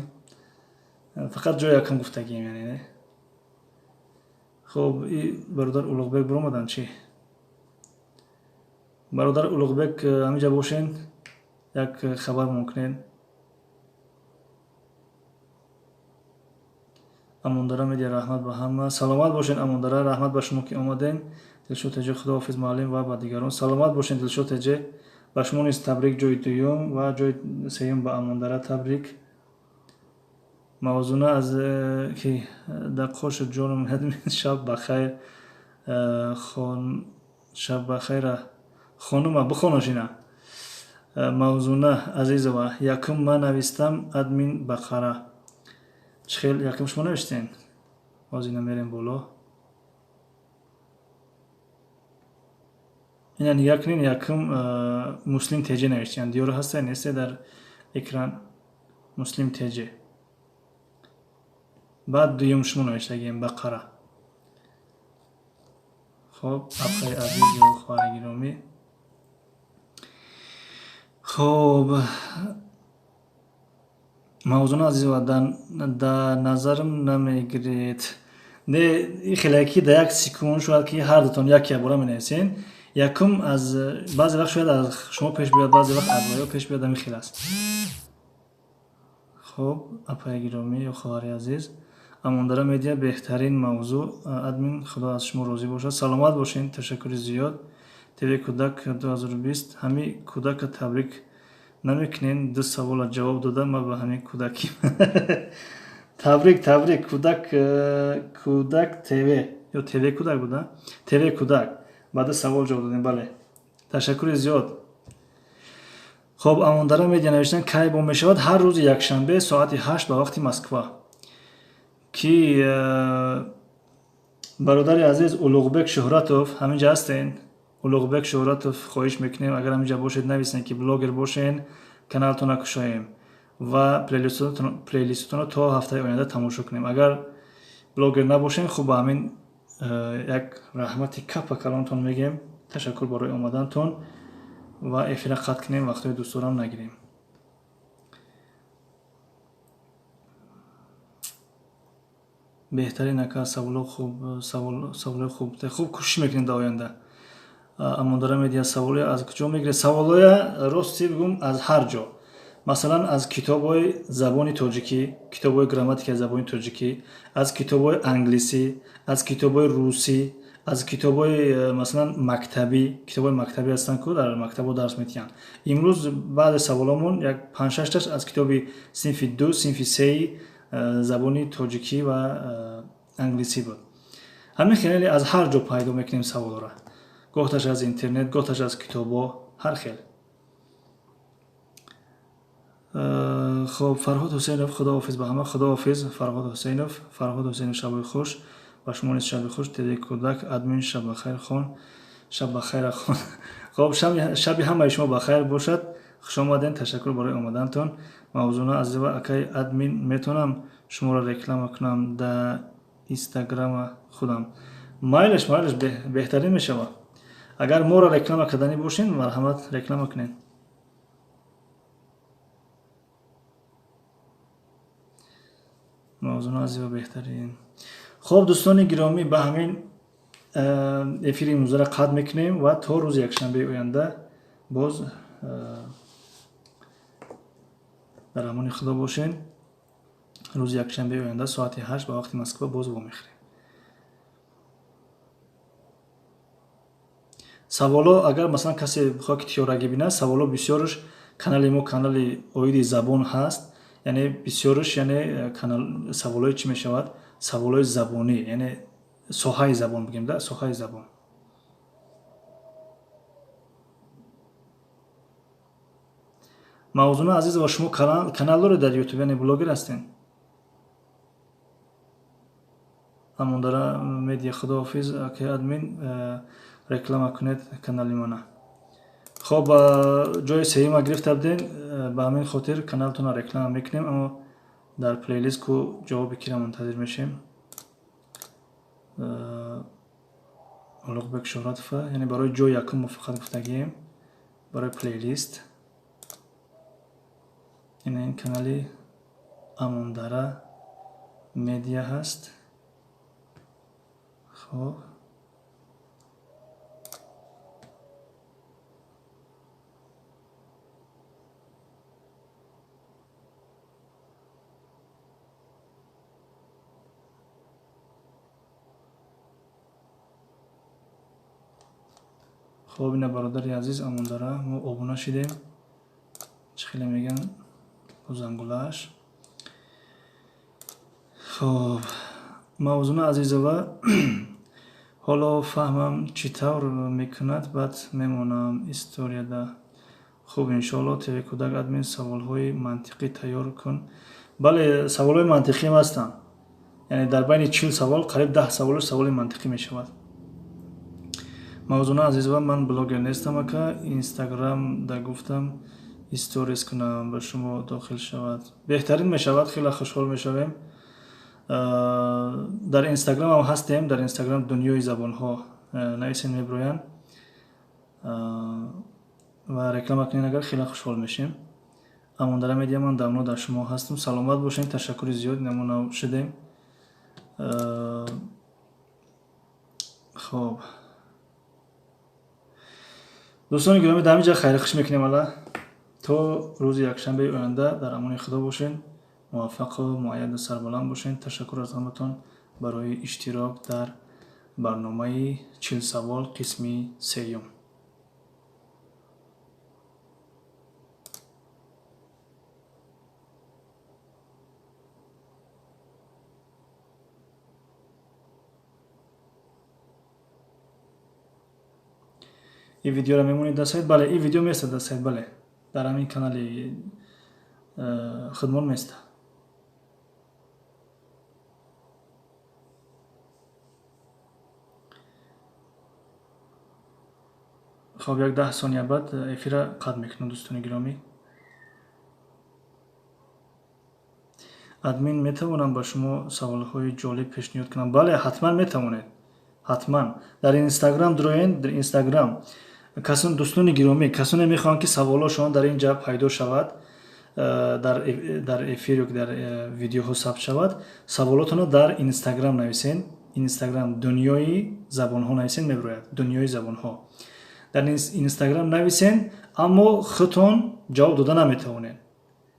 фақат ҷои якум гуфтагием, яъне. Хоб, и бародар Улуғбек биромаданд чӣ? Бародар Улуғбек, ҳаминҷа бошен, Як хабар мумкунед. Амондара Медиа, раҳмат ба ҳама. Саломат бошед, Амондара, раҳмат ба шумо ки омадем. Дилшод Теҷе, худоҳофиз муаллим ва ба дигарон. Саломат бошед, Дилшод Теҷе. Ба шумо низ табрик, ҷои дуюм ва ҷои сеюм ба Амондара табрик. Мавзуна аз ки дар қошу ҷоном шаб бахайр, шаб бахайра хонума бихонаш ина. Мавзуна Азизова, якум ман навистам админ Бақара. Чӣ хел якум шумо навиштен? Ҳозир ина мерем боло. Ина нигоҳ кунед, якум Муслим Теҷе навиштиян. Диёро ҳаста несте дар экран? Муслим Теҷе. Баъд дуюм шумо навиштагием Бақара. Хоб, апаи азиз ё хоҳари гиромӣ. Хоб, Мавзуна Азизова, дар назарам намегиред. Не, хеле ки дар як секунд шояд ки ҳар дутон як якбора менависен. Якум аз баъзе вақт шояд аз шумо пеш биёяд, баъзе вақт аз ваё пеш биёяд, ҳамин хел аст. Хоб, апаи гиромӣ ё хоҳари азиз, Амондара Медиа беҳтарин мавзӯъ. Админ, Худо аз шумо розӣ бошад. Саломат бошед, ташаккури зиёд. ТВ Кӯдак 2020, ҳамин кӯдака табрик намекунен? Ду савола ҷавоб дода, ма ба ҳамин кӯдакӣ. Табрик, табрик, кӯдак, Кӯдак ТВ ё ТВ Кӯдак буда? ТВ Кӯдак. Ба ду савол ҷавоб додем, бале. Ташаккури зиёд. Хоб, Амондара Медиа навиштан, кай бо мешавад? Ҳар рӯзи якшанбе соати 8 ба вақти Москва. Ки бародари азиз Улуғбек Шуҳратов ҳаминҷа ҳастен? Улуғбек Шуҳратов, хоҳиш мекунем, агар ҳаминҷа бошед, нависен ки блогер бошен, каналтона кушоем ва плейлистотонро то ҳафтаи оянда тамошо кунем. Агар блогер набошен, хуб, ба ҳамин як раҳмати капа калонтон мегем. Ташаккур барои омадантон ва эфира қатъ кунем, вақтҳои дӯстдорам нагирем. Беҳтарин ака, саволо хуб, саволои хуб, хуб кӯшиш мекунем дар оянда. Амондара Медиа, саволе аз куҷо мегиред? Саволоя рости бигӯм, аз ҳар ҷо. Масалан, аз китобҳои забони тоҷикӣ, китобҳои грамматикаи забони тоҷикӣ, аз китобҳои англисӣ, аз китобҳои русӣ, аз китобҳои масалан мактабӣ, китобҳои мактабӣ ҳастанд ку дар мактабҳо дарс медиҳанд. Имрӯз баъзе саволомон як панҷ-шашташ аз китоби синфи ду, синфи сеи забони тоҷикӣ ва англисӣ буд. Ҳамин хеле аз ҳар ҷо пайдо мекунем саволҳоро. Гоҳташ аз интернет, гоҳташ аз китобҳо, ҳар хел. Хоб, Фарҳод Ҳусейнов, худоҳофиз ба ҳама. Худоҳофиз, Фарҳод Ҳусейнов. Фарҳод Ҳусейнов, шаби хуш. Ба шумо низ шаби хуш. ТВ Кӯдак, админ, шаб бахайр хон. Шаб бахайр хон. Хоб, шаби ҳамаи шумо бахайр бошад. Хуш омаден, ташаккур барои омадантон. Мавзуна Азизова, акай админ, метавонам шуморо реклама кунам дар инстаграма худам? Майлаш, майлаш, беҳтарин мешавад. Агар моро реклама карданӣ бошед, марҳамат, реклама кунед. Мавзуна Азизова, беҳтарин. Хоб, дӯстони гиромӣ, ба ҳамин эфири имрӯзаро қатъ мекунем ва то рӯзи якшанбеи оянда боз дар амони Худо бошед. Рӯзи якшанбеи оянда соати 8 ба вақти Москва боз вомехӯрем. Саволо, агар масалан касе бихоҳад ки тиёрагӣ бинад, саволо бисёрш канали мо канали оиди забон ҳаст, яъне бисёрш, яъне канал саволои чӣ мешавад? Саволои забонӣ, яъне соҳаи забон бигем да, соҳаи забон. Мавзуна Азизова, шумо канал доред дар ютуб, яъне блогер ҳастен? Амондара Медиа, худоҳофиз, акай админ, реклама кунед канали мана. Хоб, ҷои сеюма гирифта будем, ба ҳамин хотир каналтонро реклама мекунем, аммо дар плейлист ку ҷавоби кира мунтазир мешем. Улуғбек Шуҳратова, яъне барои ҷои якум мо фақат гуфтагием, барои плейлист. Ина ин канали Амондара Медиа ҳаст. Хоб, Хоб, ина бародари азиз Амондара, мо обуна шидем. Чӣ хеле меган, бо зангулааш. Хоб, Мавзуна Азизова, ҳоло фаҳмам чӣ тавр мекунад, баъд мемонам историяда. Хуб, иншоалло. ТВ Кӯдак админ, саволҳои мантиқӣ тайёр кун. Бале, саволҳои мантиқиам ҳастанд, яъне дар байни 40 савол қариб 10 саволаш саволи мантиқӣ мешавад. Мавзуна Азизова, ман блогер нестам, ака, Инстаграм да гуфтам историс кунам, ба шумо дохил шавад, беҳтарин мешавад, хеле хушҳол мешавем. Дар Инстаграмам ҳастем, дар Инстаграм «Дунёи забонҳо» нависен, мебироянд ва реклама кунед агар, хеле хушҳол мешем. Амондара медиҳам, ман давно дар шумо ҳастам. Саломат бошед, ташаккури зиёд, намуна шудем. Хоб, дӯстони гиромӣ, дар ҳамин ҷа хайрхуш мекунем ала то рӯзи якшанбеи оянда. Дар амони Худо бошед, муваффақу муайяду сарбаланд бошед. Ташаккур аз ҳаматон барои иштирок дар барномаи 40 савол қисми сеюм. Ин видеоро мемонед дар сайт? Бале, ин видео местад дар сайт, бале, дар ҳамин канали худмон места. Хоб, як 10 сония баъд эфира қатъ мекунам, дӯстони гиромӣ. Админ, метавонам ба шумо саволҳои ҷолиб пешниҳод кунам? Бале, ҳатман метавонед, ҳатман. Дар Инстаграм дроен, дар Инстаграм. Касон, дӯстони гиромӣ, касоне мехоҳанд, ки саволҳошон дар ин ҷа пайдо шавад, дар эфир ё дар видеоҳо сабт шавад, саволотонро дар Инстаграм нависен. Инстаграм «Дунёи забонҳо» нависен, мебирояд. «Дунёи забонҳо» дар Инстаграм нависен, аммо худтон ҷавоб дода наметавонед.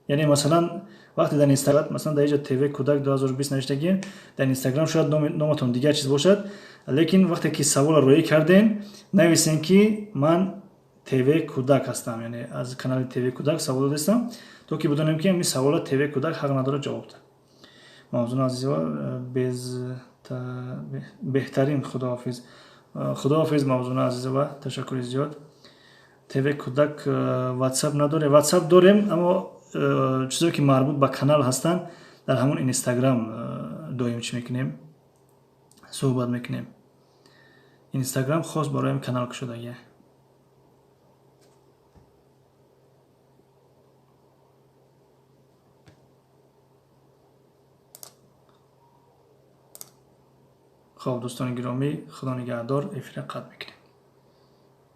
Яъне, масалан, вақте дар Инстаграм, масалан, дар инҷа ТВ Кӯдак 2020 навиштагием, дар Инстаграм шояд номатон дигар чиз бошад, лекин вақте ки саволро роӣ кардем, нависем, ки ман ТВ Кӯдак ҳастам, яъне аз канали ТВ Кӯдак савол додастам, то ки бидонем, ки ҳамин саволро ТВ Кӯдак ҳақ надорад ҷавоб диҳад. Мавзуна Азизова, беҳтарин, худоҳофиз. Худоҳофиз, Мавзуна Азизова, ташаккури зиёд. ТВ Кӯдак Ватсап надорем? Ватсап дорем, аммо чизое ки марбут ба канал ҳастанд, дар ҳамон Инстаграм доим чӣ мекунем, суҳбат мекунем. Инстаграм хос барои канал кушодагия. Хоб, дӯстони гиромӣ, Худо нигаҳдор, эфира қатъ мекунем.